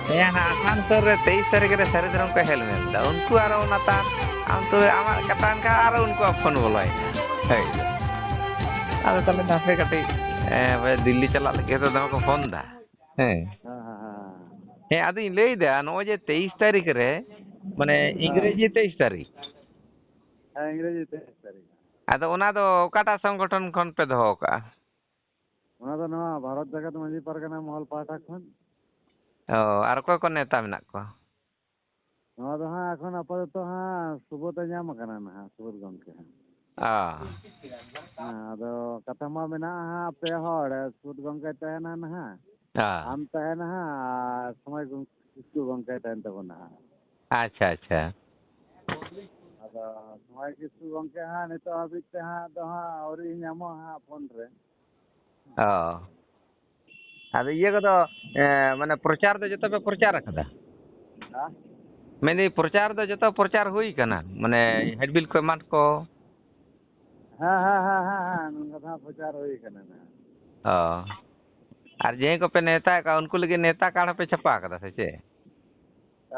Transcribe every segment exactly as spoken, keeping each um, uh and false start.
ᱦᱮᱸ, ᱦᱟᱸᱜ ᱟᱥᱟᱱᱥᱳᱞ ᱨᱮ ᱛᱮᱭᱤᱥ ᱛᱟᱹᱨᱤᱠᱷ ᱨᱮ ᱥᱟᱹᱨᱤ ᱫᱷᱚᱨᱚᱢ ᱠᱚ ᱦᱮᱞᱢᱮᱞ ᱮᱫᱟ᱾ ᱩᱱᱠᱩ ᱟᱨᱚ ᱚᱱᱟ ᱛᱟᱭᱚᱢ ᱟᱢ ᱛᱚᱵᱮ ᱟᱢᱟᱜ ᱠᱟᱛᱷᱟ ᱮᱱᱠᱷᱟᱱ ᱟᱨᱚ ᱩᱱᱠᱩᱣᱟᱜ ᱯᱷᱳᱱ ᱵᱚᱞᱚᱭᱮᱱᱟ᱾ ᱦᱳᱭ᱾ ᱟᱫᱚ ᱛᱟᱦᱚᱞᱮ ᱦᱟᱯᱮ ᱠᱟᱹᱴᱤᱡ, ᱮ, ᱫᱤᱞᱞᱤ ᱪᱟᱞᱟᱜ ᱞᱟᱹᱜᱤᱫ ᱦᱚᱸ ᱫᱚᱢᱮ ᱠᱚ ᱯᱷᱳᱱ ᱮᱫᱟ᱾ ᱦᱮᱸ᱾ ᱦᱮᱸ, ᱦᱮᱸ, ᱦᱮᱸ᱾ ᱦᱮᱸ, ᱟᱫᱚᱧ ᱞᱟᱹᱭᱫᱟ, ᱱᱚᱜᱼᱚᱭ ᱡᱮ ᱛᱮᱭᱤᱥ ᱛᱟᱹᱨᱤᱠᱷ ᱨᱮ, ᱢᱟᱱᱮ, ᱦᱮᱸ᱾ ᱤᱝᱨᱮᱡᱤ ᱛᱮᱭᱤᱥ ᱛᱟᱹᱨᱤᱠᱷ᱾ ᱦᱮᱸ, ᱤᱝᱨᱮᱡᱤ ᱛᱮᱭᱤᱥ ᱛᱟᱹᱨᱤᱠᱷ᱾ ᱟᱫᱚ ᱚᱱᱟ ᱫᱚ ᱚᱠᱟᱴᱟᱜ ᱥᱚᱝᱜᱚᱴᱷᱚᱱ ᱠᱷᱚᱱ ᱯᱮ ᱫᱚᱦᱚ ᱠᱟᱜᱼᱟ? ᱚᱱᱟ ᱫᱚ ᱱᱚᱣᱟ ᱵᱷᱟᱨᱚᱛ ᱡᱟᱠᱟᱛ ᱢᱟᱹᱡᱷᱤ ᱯᱟᱨᱜᱟᱱᱟ ᱢᱚᱦᱚᱞ ᱯᱟᱦᱴᱟ ᱠᱷᱚᱱ᱾ ᱚ, ᱟᱨ ᱚᱠᱚᱭ ᱠᱚ ᱱᱮᱣᱛᱟ ᱢᱮᱱᱟᱜ ᱠᱚᱣᱟ? ᱱᱚᱣᱟ ᱫᱚ ᱦᱟᱸᱜ ᱮᱠᱷᱚᱱ ᱟᱯᱟᱛᱚᱛᱚ ᱦᱟᱸᱜ ᱥᱩᱵᱳᱫᱷ ᱮ ᱧᱟᱢ ᱟᱠᱟᱱᱟ ᱱᱟᱦᱟᱜ, ᱥᱩᱵᱳᱫᱷ ᱜᱚᱢᱠᱮ ᱦᱟᱸᱜ᱾ ᱚ᱾ ᱦᱮᱸ, ᱟᱫᱚ ᱠᱟᱛᱷᱟ ᱢᱟ ᱢᱮᱱᱟᱜᱼᱟ ᱦᱟᱸᱜ ᱯᱮ ᱦᱚᱲ, ᱥᱩᱵᱳᱫᱷ ᱜᱚᱢᱠᱮ ᱛᱟᱦᱮᱱᱟ ᱱᱟᱦᱟᱜ, ᱚ᱾ ᱟᱢ ᱛᱟᱦᱮᱱᱟ ᱦᱟᱸᱜ, ᱟᱨ ᱥᱚᱢᱟᱡᱽ ᱜᱚᱢᱠᱮ, ᱠᱤᱥᱠᱩ ᱜᱚᱢᱠᱮ ᱛᱟᱦᱮᱱ ᱛᱟᱵᱚᱱᱟ ᱦᱟᱸᱜ᱾ ᱟᱪᱪᱷᱟ, ᱟᱪᱪᱷᱟ᱾ ᱟᱫᱚ ᱥᱚᱢᱟᱡᱽ ᱠᱤᱥᱠᱩ ᱜᱚᱢᱠᱮ ᱦᱟᱸᱜ ᱱᱤᱛᱚᱜ ᱦᱟᱹᱵᱤᱡ ᱛᱮ ᱦᱟᱸᱜ ᱫᱚ ᱦᱟᱸᱜ ᱟᱹᱣᱨᱤ ᱧᱟᱢᱚᱜᱼᱟ ᱦᱟᱸᱜ ᱯᱷᱳᱱ ᱨᱮ᱾ ᱚ᱾ ᱟᱫᱚ ᱤᱭᱟᱹ ᱠᱚᱫᱚ, ᱮ, ᱢᱟᱱᱮ ᱯᱨᱚᱪᱟᱨ ᱫᱚ ᱡᱚᱛᱚ ᱯᱮ ᱯᱨᱚᱪᱟᱨ ᱟᱠᱟᱫᱟ? ᱦᱮᱸ? ᱢᱮᱱᱫᱟᱹᱧ ᱯᱨᱚᱪᱟᱨ ᱫᱚ ᱡᱚᱛᱚ ᱯᱨᱚᱪᱟᱨ ᱦᱩᱭ ᱠᱟᱱᱟ? ᱢᱟᱱᱮ ᱦᱮᱰᱵᱤᱞ ᱠᱚ ᱮᱢᱟᱱ ᱠᱚ? ᱦᱮᱸ, ᱦᱮᱸ, ᱦᱮᱸ, ᱦᱮᱸ, ᱦᱮᱸ, ᱱᱚᱝᱠᱟ ᱫᱚ ᱦᱟᱸᱜ ᱯᱨᱚᱪᱟᱨ ᱦᱩᱭ ᱠᱟᱱᱟ ᱱᱟᱦᱟᱜ᱾ ᱚ᱾ ᱟᱨ ᱡᱟᱦᱟᱸᱭ ᱠᱚᱯᱮ ᱱᱮᱣᱛᱟᱭᱮᱫ ᱠᱚᱣᱟ, ᱩᱱᱠᱩ ᱞᱟᱹᱜᱤᱫ ᱱᱮᱣᱛᱟ ᱠᱟᱨᱰ ᱦᱚᱸᱯᱮ ᱪᱷᱟᱯᱟ ᱟᱠᱟᱫᱟ ᱥᱮ ᱪᱮᱫ?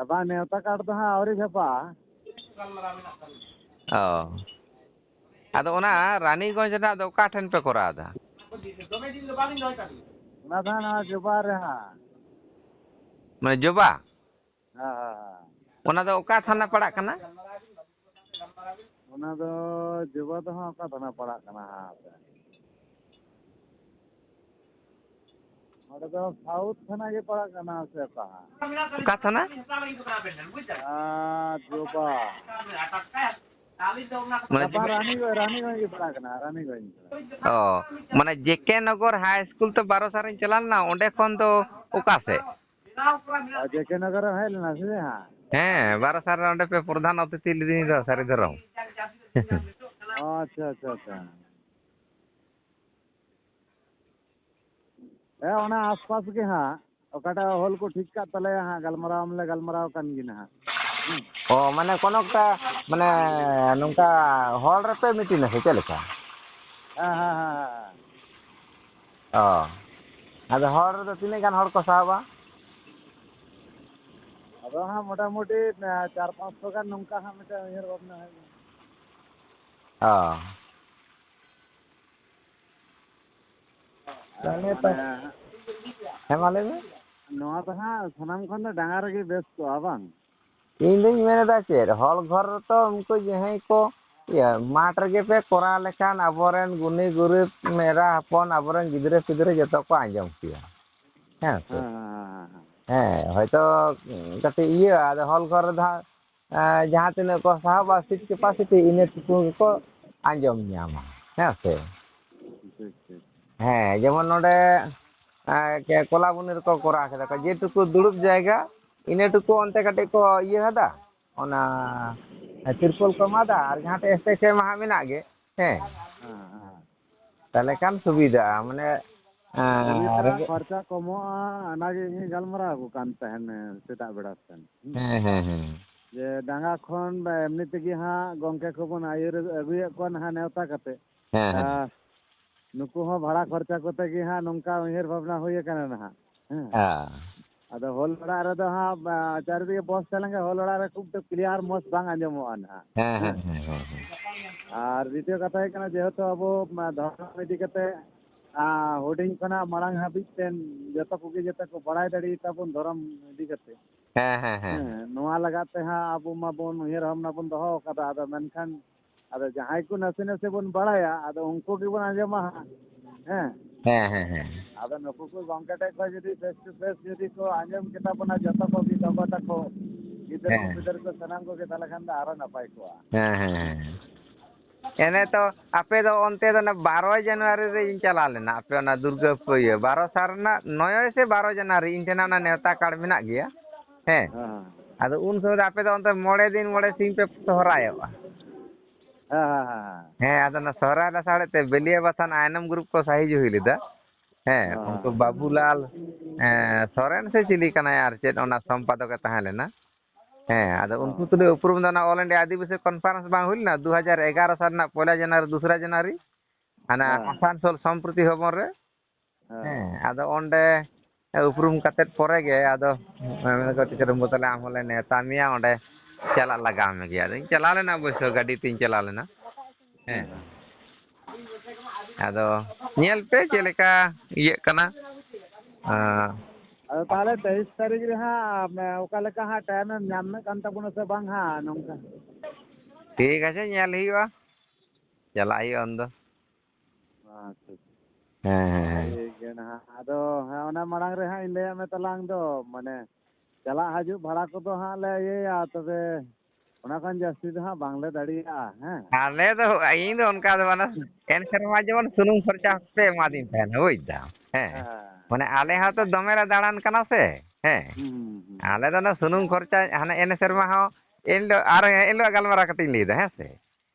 ᱵᱟᱝ, ᱱᱮᱣᱛᱟ ᱠᱟᱨᱰ ᱫᱚ ᱦᱟᱸᱜ ᱟᱹᱣᱨᱤ ᱪᱷᱟᱯᱟᱜᱼᱟ᱾ ᱚ᱾ ᱟᱫᱚ ᱚᱱᱟ ᱨᱟᱱᱤᱜᱚᱸᱡᱽ ᱨᱮᱱᱟᱜ ᱫᱚ ᱚᱠᱟ ᱴᱷᱮᱱ ᱯᱮ ᱠᱚᱨᱟᱣ ᱮᱫᱟ? ᱚᱱᱟ ᱫᱚ ᱦᱟᱸᱜ ᱱᱚᱣᱟ ᱡᱚᱵᱟ ᱨᱮ ᱦᱟᱸᱜ᱾ ᱢᱟᱱᱮ ᱡᱚᱵᱟ? ᱦᱮᱸ, ᱦᱮᱸ, ᱦᱮᱸ᱾ ᱚᱱᱟ ᱫᱚ ᱚᱠᱟ ᱛᱷᱟᱱᱟ ᱯᱟᱲᱟᱜ ᱠᱟᱱᱟ? ᱚᱱᱟ ᱫᱚ ᱡᱚᱵᱟ ᱫᱚ ᱦᱟᱸᱜ ᱚᱠᱟ ᱛᱷᱟᱱᱟ ᱯᱟᱲᱟᱜ ᱠᱟᱱᱟ ᱦᱟᱸᱜ? ᱱᱚᱰᱮ ᱫᱚ ᱥᱟᱣᱩᱛᱷ ᱛᱷᱟᱱᱟ ᱜᱮ ᱯᱟᱲᱟᱜ ᱠᱟᱱᱟ ᱥᱮ ᱚᱠᱟ? ᱚᱠᱟ ᱛᱷᱟᱱᱟ? ᱟᱨ ᱡᱚᱵᱟ᱾ ᱢᱟᱱᱮ ᱵᱟᱝ, ᱡᱚᱵᱟ-, ᱨᱟᱱᱤᱜᱚᱸᱡᱽ, ᱨᱟᱱᱤᱜᱚᱸᱡᱽ ᱜᱮ ᱯᱟᱲᱟᱜ ᱠᱟᱱᱟ, ᱨᱟᱱᱤᱜᱚᱸᱡᱽ᱾ ᱚ, ᱢᱟᱱᱮ ᱡᱮ ᱠᱮ ᱱᱚᱜᱚᱨ ᱦᱟᱭ ᱥᱠᱩᱞ ᱛᱮ ᱵᱟᱨᱚ ᱥᱟᱞ ᱨᱤᱧ ᱪᱟᱞᱟᱣ ᱞᱮᱱᱟ, ᱚᱸᱰᱮ ᱠᱷᱚᱱ ᱫᱚ ᱚᱠᱟ ᱥᱮᱫ? ᱟᱨ ᱡᱮ ᱠᱮ ᱱᱚᱜᱚᱨ ᱮᱢ ᱦᱮᱡ ᱞᱮᱱᱟ ᱥᱮ ᱦᱟᱸᱜ? ᱦᱮᱸ, ᱵᱟᱨᱚ ᱥᱟᱞ ᱨᱮ ᱚᱸᱰᱮ ᱯᱮ ᱯᱨᱚᱫᱷᱟᱱ ᱚᱛᱤᱛᱷᱤ ᱞᱤᱫᱤᱧ ᱫᱚ, ᱥᱟᱹᱨᱤ ᱫᱷᱚᱨᱚᱢ᱾ ᱚ, ᱟᱪᱪᱷᱟ, ᱟᱪᱪᱷᱟ, ᱟᱪᱪᱷᱟ᱾ ᱦᱮᱸ, ᱚᱱᱟ ᱟᱥᱯᱟᱥ ᱜᱮ ᱦᱟᱸᱜ, ᱚᱠᱟᱴᱟᱜ ᱦᱚᱞ ᱠᱚ ᱴᱷᱤᱠ ᱠᱟᱜ ᱛᱟᱞᱮᱭᱟ ᱦᱟᱸᱜ, ᱜᱟᱞᱢᱟᱨᱟᱣ ᱢᱟᱞᱮ ᱜᱟᱞᱢᱟᱨᱟᱣ ᱠᱟᱱ ᱜᱮ ᱱᱟᱦᱟᱜ᱾ ᱦᱩᱸ᱾ ᱚ, ᱢᱟᱱᱮ ᱠᱳᱱᱳ ᱮᱠᱴᱟ, ᱢᱟᱱᱮ ᱱᱚᱝᱠᱟ ᱦᱚᱞ ᱨᱮᱯᱮ ᱢᱤᱴᱤᱝᱟ ᱥᱮ ᱪᱮᱫ ᱞᱮᱠᱟ? ᱦᱮᱸ, ᱦᱮᱸ, ᱦᱮᱸ, ᱦᱮᱸ᱾ ᱚ, ᱟᱫᱚ ᱦᱚᱞ ᱨᱮᱫᱚ ᱛᱤᱱᱟᱹᱜ ᱜᱟᱱ ᱦᱚᱲ ᱠᱚ ᱥᱟᱦᱚᱵᱼᱟ? ᱟᱫᱚ ᱦᱟᱸᱜ ᱢᱚᱴᱟᱢᱩᱴᱤ, ᱮᱸ, ᱪᱟᱨ ᱯᱟᱸᱪᱥᱚ ᱜᱟᱱ ᱱᱚᱝᱠᱟ ᱦᱟᱸᱜ ᱢᱤᱫᱴᱟᱝ ᱩᱭᱦᱟᱹᱨ ᱵᱷᱟᱵᱽᱱᱟ ᱦᱩᱭᱩᱜ ᱠᱟᱱᱟ᱾ ᱚ᱾ ᱛᱟᱦᱞᱮ ᱛᱚ ᱢᱟᱱᱮ ᱦᱮᱸ, ᱢᱟ ᱞᱟᱹᱭ ᱢᱮ᱾ ᱱᱚᱣᱟ ᱫᱚ ᱦᱟᱸᱜ ᱥᱟᱱᱟᱢ ᱠᱷᱚᱱ ᱫᱚ ᱰᱟᱸᱜᱟ ᱨᱮᱜᱮ ᱵᱮᱥ ᱠᱚᱜᱼᱟ, ᱵᱟᱝ? ᱤᱧ ᱫᱩᱧ ᱢᱮᱱ ᱮᱫᱟ ᱪᱮᱫ, ᱦᱚᱞ ᱜᱷᱚᱨ ᱨᱮᱛᱚ ᱩᱱᱠᱩ ᱡᱟᱦᱟᱸᱭ ᱠᱚ, ᱤᱭᱟᱹ, ᱢᱟᱴᱷ ᱨᱮᱜᱮ ᱯᱮ ᱠᱚᱨᱟᱣ ᱞᱮᱠᱷᱟᱱ ᱟᱵᱚᱨᱮᱱ ᱜᱩᱱᱤ ᱜᱩᱨᱤᱵ, ᱮᱨᱟ ᱦᱚᱯᱚᱱ, ᱟᱵᱚᱨᱮᱱ ᱜᱤᱫᱽᱨᱟᱹ ᱯᱤᱫᱽᱨᱟᱹ ᱡᱚᱛᱚ ᱠᱚ ᱟᱸᱡᱚᱢ ᱠᱮᱭᱟ᱾ ᱦᱮᱸ ᱥᱮ? ᱦᱮᱸ, ᱦᱮᱸ, ᱦᱮᱸ, ᱦᱮᱸ᱾ ᱦᱮᱸ, ᱦᱚᱭᱛᱳ ᱠᱟᱹᱴᱤᱡ ᱤᱭᱟᱹ, ᱟᱫᱚ ᱦᱚᱞ ᱜᱷᱚᱨ ᱨᱮᱫᱚ ᱦᱟᱸᱜ, ᱮᱸ, ᱡᱟᱦᱟᱸ ᱛᱤᱱᱟᱹᱜ ᱠᱚ ᱥᱟᱦᱚᱵᱼᱟ, seat capacity, ᱤᱱᱟᱹ ᱴᱩᱠᱩ ᱜᱮᱠᱚ ᱟᱸᱡᱚᱢ ᱧᱟᱢᱟ᱾ ᱦᱮᱸ ᱥᱮ? ᱴᱷᱤᱠ, ᱴᱷᱤᱠ᱾ ᱦᱮᱸ, ᱡᱮᱢᱚᱱ ᱱᱚᱰᱮ, ᱮᱸ, ᱠᱮ-, ᱠᱚᱞᱟᱵᱚᱱᱤ ᱨᱮᱠᱚ ᱠᱚᱨᱟᱣ ᱠᱮᱫᱟ ᱠᱚ, ᱡᱮᱴᱩᱠᱩ ᱫᱩᱲᱩᱵ ᱡᱟᱭᱜᱟ, ᱤᱱᱟᱹ ᱴᱩᱠᱩ ᱚᱱᱛᱮ ᱠᱟᱹᱴᱤᱡ ᱠᱚ ᱤᱭᱟᱹ ᱟᱫᱟ, ᱚᱱᱟ ᱛᱤᱨᱯᱚᱞ ᱠᱚ ᱮᱢᱟᱫᱟ, ᱟᱨ ᱡᱟᱦᱟᱸ ᱴᱷᱮᱡ stage ᱮᱢ ᱦᱟᱸᱜ ᱢᱮᱱᱟᱜ ᱜᱮ, ᱦᱮᱸ᱾ ᱦᱮᱸ, ᱦᱮᱸ᱾ ᱛᱟᱦᱞᱮ ᱠᱷᱟᱱ ᱥᱩᱵᱤᱫᱷᱟᱜᱼᱟ, ᱢᱟᱱᱮ, ᱮᱸ, ᱥᱩᱵᱤᱫᱷᱟ, ᱨᱮᱸᱜᱮᱡ ᱠᱷᱚᱨᱪᱟ ᱠᱚᱢᱚᱜᱼᱟ, ᱚᱱᱟᱜᱮ ᱤᱧ ᱜᱟᱞᱢᱟᱨᱟᱣ ᱟᱠᱚ ᱠᱟᱱ ᱛᱟᱦᱮᱱ, ᱮ, ᱥᱮᱛᱟᱜ ᱵᱮᱲᱟ ᱥᱮᱱ᱾ ᱦᱩᱸ᱾ ᱦᱮᱸ, ᱦᱮᱸ, ᱦᱮᱸ᱾ ᱡᱮ ᱰᱟᱸᱜᱟ ᱠᱷᱚᱱ ᱵᱟ ᱮᱢᱱᱤ ᱛᱮᱜᱮ ᱦᱟᱸᱜ ᱜᱚᱝᱠᱮ ᱠᱚᱵᱚᱱ ᱟᱹᱭᱩᱨ ᱟᱹᱜᱩᱭᱮᱫ ᱠᱚᱣᱟ ᱱᱟᱦᱟᱜ ᱱᱮᱣᱛᱟ ᱠᱟᱛᱮ᱾ ᱦᱮᱸ, ᱦᱮᱸ᱾ ᱟᱨ ᱱᱩᱠᱩ ᱦᱚᱸ ᱵᱷᱟᱲᱟ ᱠᱷᱚᱨᱪᱟ ᱠᱚᱛᱮ ᱜᱮ ᱦᱟᱸᱜ ᱱᱚᱝᱠᱟ ᱩᱭᱦᱟᱹᱨ ᱵᱷᱟᱵᱽᱱᱟ ᱦᱩᱭ ᱟᱠᱟᱱᱟ ᱱᱟᱦᱟᱜ᱾ ᱦᱮᱸ᱾ ᱦᱮᱸ᱾ ᱟᱫᱚ ᱦᱚᱞ ᱚᱲᱟᱜ ᱨᱮᱫᱚ ᱦᱟᱸᱜ, ᱟ, ᱪᱟᱨᱤᱫᱤᱠᱮ ᱵᱚᱥ ᱛᱟᱦᱮᱸ ᱞᱮᱱᱠᱷᱟᱱ ᱦᱚᱞ ᱚᱲᱟᱜ ᱨᱮ ᱠᱷᱩᱵ ᱫᱚ clear ᱢᱚᱸᱡᱽ ᱵᱟᱝ ᱟᱸᱡᱚᱢᱚᱜᱼᱟ ᱱᱟᱦᱟᱜ᱾ ᱦᱮᱸ, ᱦᱮᱸ, ᱦᱮᱸ, ᱦᱮᱸ, ᱦᱮᱸ᱾ ᱟᱨ ᱫᱤᱛᱤᱭᱚ ᱠᱟᱛᱷᱟ ᱦᱩᱭᱩᱜ ᱠᱟᱱᱟ, ᱡᱮᱦᱮᱛᱩ ᱟᱵᱚ, ᱢᱟ, ᱫᱷᱚᱨᱚᱢ ᱤᱫᱤ ᱠᱟᱛᱮ, ᱟ, ᱦᱩᱰᱤᱧ ᱠᱷᱚᱱᱟᱜ ᱢᱟᱲᱟᱝ ᱦᱟᱹᱵᱤᱡ ᱛᱮᱱ ᱡᱚᱛᱚ ᱠᱚᱜᱮ ᱡᱟᱛᱮ ᱠᱚ ᱵᱟᱲᱟᱭ ᱫᱟᱲᱮᱭᱟᱜ ᱛᱟᱵᱚᱱ ᱫᱷᱚᱨᱚᱢ ᱤᱫᱤ ᱠᱟᱛᱮ᱾ ᱦᱮᱸ, ᱦᱮᱸ, ᱦᱮᱸ᱾ ᱦᱮᱸ, ᱱᱚᱣᱟ ᱞᱟᱜᱟᱫ ᱛᱮ ᱦᱟᱸᱜ ᱟᱵᱚ ᱢᱟᱵᱚᱱ ᱩᱭᱦᱟᱹᱨ ᱵᱷᱟᱵᱽᱱᱟ ᱵᱚᱱ ᱫᱚᱦᱚ ᱟᱠᱟᱫᱟ᱾ ᱟᱫᱚ ᱢᱮᱱᱠᱷᱟᱱ ᱟᱫᱚ ᱡᱟᱦᱟᱸᱭ ᱠᱚ ᱱᱟᱥᱮ ᱱᱟᱥᱮ ᱵᱚᱱ ᱵᱟᱲᱟᱭᱟ, ᱟᱫᱚ ᱩᱱᱠᱩ ᱜᱮᱵᱚᱱ ᱟᱸᱡᱚᱢᱟ ᱦᱟᱸᱜ᱾ ᱦᱮᱸ᱾ ᱦᱮᱸ, ᱦᱮᱸ, ᱦᱮᱸ᱾ ᱟᱫᱚ ᱱᱩᱠᱩ ᱠᱚ ᱜᱚᱢᱠᱮ ᱴᱷᱮᱡ ᱠᱷᱚᱡ ᱡᱩᱫᱤ face to face ᱡᱩᱫᱤ ᱠᱚ ᱟᱸᱡᱚᱢ ᱠᱮᱛᱟ ᱵᱚᱱᱟ ᱡᱚᱛᱚ ᱠᱚᱜᱮ, ᱜᱚᱜᱚ ᱛᱟᱠᱚ, ᱜᱤᱫᱟᱹᱨ ᱠᱚ, ᱦᱮᱸ᱾ ᱯᱤᱫᱟᱹᱨ ᱠᱚ, ᱥᱟᱱᱟᱢ ᱠᱚᱜᱮ, ᱛᱟᱦᱞᱮ ᱠᱷᱟᱱ ᱫᱚ ᱟᱨᱚ ᱱᱟᱯᱟᱭ ᱠᱚᱜᱼᱟ᱾ ᱦᱮᱸ, ᱦᱮᱸ, ᱦᱮᱸ᱾ ᱮᱱᱮ ᱛᱚ ᱟᱯᱮ ᱫᱚ ᱚᱱᱛᱮ ᱫᱚ ᱚᱱᱟ ᱵᱟᱨᱚᱭ ᱡᱟᱱᱩᱣᱟᱨᱤ ᱨᱮ ᱤᱧ ᱪᱟᱞᱟᱣ ᱞᱮᱱᱟ, ᱟᱯᱮ ᱚᱱᱟ ᱫᱩᱨᱜᱟᱹ ᱯᱩᱡᱟᱹ, ᱵᱟᱨᱚ ᱥᱟᱞ ᱨᱮᱱᱟᱜ ᱱᱚᱭᱚᱭ ᱥᱮ ᱵᱟᱨᱚ ᱡᱟᱱᱩᱣᱟᱨᱤ, ᱤᱧ ᱴᱷᱮᱱ ᱚᱱᱟ ᱱᱮᱣᱛᱟ card ᱢᱮᱱᱟᱜ ᱜᱮᱭᱟ᱾ ᱦᱮᱸ᱾ ᱦᱮᱸ᱾ ᱟᱫᱚ ᱩᱱ ᱥᱚᱢᱚᱭ ᱫᱚ ᱟᱯᱮ ᱫᱚ ᱚᱱᱛᱮ ᱢᱚᱬᱮ ᱫᱤᱱ ᱢᱚᱬᱮ ᱥᱤᱧ ᱯᱮ ᱥᱚᱦᱨᱟᱭᱚᱜᱼᱟ᱾ ᱦᱮᱸ, ᱦᱮᱸ, ᱦᱮᱸ, ᱦᱮᱸ᱾ ᱦᱮᱸ, ᱟᱫᱚ ᱚᱱᱟ ᱥᱚᱦᱨᱟᱭ ᱞᱟᱥᱟᱲᱦᱮᱫ ᱛᱮ ᱵᱟᱹᱞᱭᱟᱹ ᱵᱟᱥᱟᱱ ᱟᱭᱱᱚᱢ group ᱠᱚ ᱥᱟᱹᱦᱤᱡᱩᱦᱤ ᱞᱮᱫᱟ᱾ ᱦᱮᱸ, ᱦᱮᱸ, ᱩᱱᱠᱩ ᱦᱮᱸ᱾ ᱵᱟᱹᱵᱩᱞᱟᱞ, ᱮᱸ, ᱥᱚᱨᱮᱱ ᱥᱮ ᱪᱤᱞᱤ ᱠᱟᱱᱟᱭ ᱟᱨ ᱪᱮᱫ ᱚᱱᱟ ᱥᱚᱢᱯᱟᱫᱚᱠ ᱮ ᱛᱟᱦᱮᱸ ᱞᱮᱱᱟ᱾ ᱦᱮᱸ, ᱟᱫᱚ ᱩᱱᱠᱩ ᱦᱮᱸ᱾ ᱛᱩᱞᱩᱡ ᱩᱯᱨᱩᱢ ᱫᱚ ᱚᱱᱟ All India ᱟᱹᱫᱤᱵᱟᱹᱥᱤ conference ᱵᱟᱝ ᱦᱩᱭ ᱞᱮᱱᱟ ᱫᱩ ᱦᱟᱡᱟᱨ ᱮᱜᱟᱨᱚ ᱥᱟᱞ ᱨᱮᱱᱟᱜ ᱯᱚᱭᱞᱟ ᱡᱟᱱᱩᱣᱟᱨᱤ, ᱫᱩᱥᱨᱟ ᱡᱟᱱᱩᱣᱟᱨᱤ? ᱦᱟᱱᱟ ᱦᱮᱸ᱾ ᱟᱥᱟᱱᱥᱳᱞ ᱥᱚᱢᱯᱨᱤᱛᱤ ᱵᱷᱚᱵᱚᱱ ᱨᱮ᱾ ᱦᱮᱸ᱾ ᱦᱮᱸ, ᱟᱫᱚ ᱚᱸᱰᱮ, ᱩᱯᱨᱩᱢ ᱠᱟᱛᱮᱫ ᱯᱚᱨᱮ ᱜᱮ ᱟᱫᱚ ᱢᱮᱱ ᱠᱚ, "ᱴᱤᱪᱟᱹᱨ ᱵᱟᱹᱵᱩ, ᱛᱟᱦᱞᱮ ᱟᱢ ᱦᱚᱸᱞᱮ ᱱᱮᱣᱛᱟ ᱢᱮᱭᱟ, ᱚᱸᱰᱮ ᱪᱟᱞᱟᱜ ᱞᱟᱜᱟᱣ ᱢᱮ ᱜᱮᱭᱟ᱾" ᱟᱫᱚᱧ ᱪᱟᱞᱟᱣ ᱞᱮᱱᱟ ᱚᱵᱚᱥᱥᱚ, ᱜᱟᱹᱰᱤ ᱛᱤᱧ ᱪᱟᱞᱟᱣ ᱞᱮᱱᱟ᱾ ᱦᱮᱸ᱾ ᱟᱫᱚ ᱧᱮᱞ ᱯᱮ ᱪᱮᱫ ᱞᱮᱠᱟ ᱤᱭᱟᱹᱜ ᱠᱟᱱᱟ᱾ ᱟᱸ, ᱟᱫᱚ ᱛᱟᱦᱚᱞᱮ ᱛᱮᱭᱤᱥ ᱛᱟᱹᱨᱤᱠᱷ ᱨᱮ ᱦᱟᱸᱜ, ᱚᱠᱟ ᱞᱮᱠᱟ ᱦᱟᱸᱜ ᱴᱟᱭᱤᱢ ᱮᱢ ᱧᱟᱢᱮᱫ ᱠᱟᱱ ᱛᱟᱵᱚᱱᱟ ᱥᱮ ᱵᱟᱝ ᱦᱟᱸᱜ ᱱᱚᱝᱠᱟ? ᱴᱷᱤᱠ ᱟᱪᱷᱮ, ᱧᱮᱞ ᱦᱩᱭᱩᱜᱼᱟ, ᱪᱟᱞᱟᱜ ᱦᱩᱭᱩᱜᱼᱟ ᱩᱱᱫᱚ᱾ ᱟᱪᱪᱷᱟ, ᱟᱪᱪᱷᱟ᱾ ᱦᱮᱸ, ᱦᱮᱸ, ᱦᱮᱸ᱾ ᱴᱷᱤᱠ ᱜᱮᱭᱟ ᱱᱟᱦᱟᱜ᱾ ᱟᱫᱚ ᱦᱮᱸ, ᱚᱱᱟ ᱢᱟᱲᱟᱝ ᱨᱮ ᱦᱟᱸᱜ ᱤᱧ ᱞᱟᱹᱭᱟᱫ ᱢᱮ ᱛᱟᱞᱟᱝ ᱫᱚ, ᱢᱟᱱᱮ ᱪᱟᱞᱟᱜ ᱦᱤᱡᱩᱜ ᱵᱷᱟᱲᱟ ᱠᱚᱫᱚ ᱦᱟᱸᱜ ᱞᱮ ᱤᱭᱟᱹᱭᱟ, ᱛᱚᱵᱮ ᱚᱱᱟ ᱠᱷᱚᱱ ᱡᱟᱹᱥᱛᱤ ᱫᱚ ᱦᱟᱸᱜ ᱵᱟᱝᱞᱮ ᱫᱟᱲᱮᱭᱟᱜᱼᱟ᱾ ᱦᱮᱸ᱾ ᱟᱞᱮ ᱫᱚ, ᱤᱧ ᱫᱚ ᱚᱱᱠᱟ ᱫᱚ ᱵᱟᱝ, ᱮᱱ ᱥᱮᱨᱢᱟ ᱡᱮᱢᱚᱱ ᱥᱩᱱᱩᱢ ᱠᱷᱚᱨᱪᱟ ᱯᱮ ᱮᱢᱟᱫᱤᱧ ᱛᱟᱦᱮᱱᱟ, ᱵᱩᱡᱽ ᱫᱟᱢ᱾ ᱦᱮᱸ᱾ ᱦᱮᱸ᱾ ᱢᱟᱱᱮ ᱟᱞᱮ ᱦᱚᱸ ᱛᱚ ᱫᱚᱢᱮ ᱞᱮ ᱫᱟᱬᱟᱱ ᱠᱟᱱᱟ ᱥᱮ᱾ ᱦᱮᱸ᱾ ᱦᱩᱸ, ᱦᱩᱸ, ᱦᱩᱸ᱾ ᱟᱞᱮ ᱫᱚ ᱚᱱᱟ ᱥᱩᱱᱩᱢ ᱠᱷᱚᱨᱪᱟ ᱦᱟᱱᱮ ᱮᱱ ᱥᱮᱨᱢᱟ ᱦᱚᱸ, ᱮᱱ ᱦᱤᱞᱳᱜ, ᱟᱨ ᱮᱱ ᱦᱤᱞᱳᱜ ᱜᱟᱞᱢᱟᱨᱟᱣ ᱠᱟᱛᱮ ᱤᱧ ᱞᱟᱹᱭᱫᱟ, ᱦᱮᱸ ᱥᱮ᱾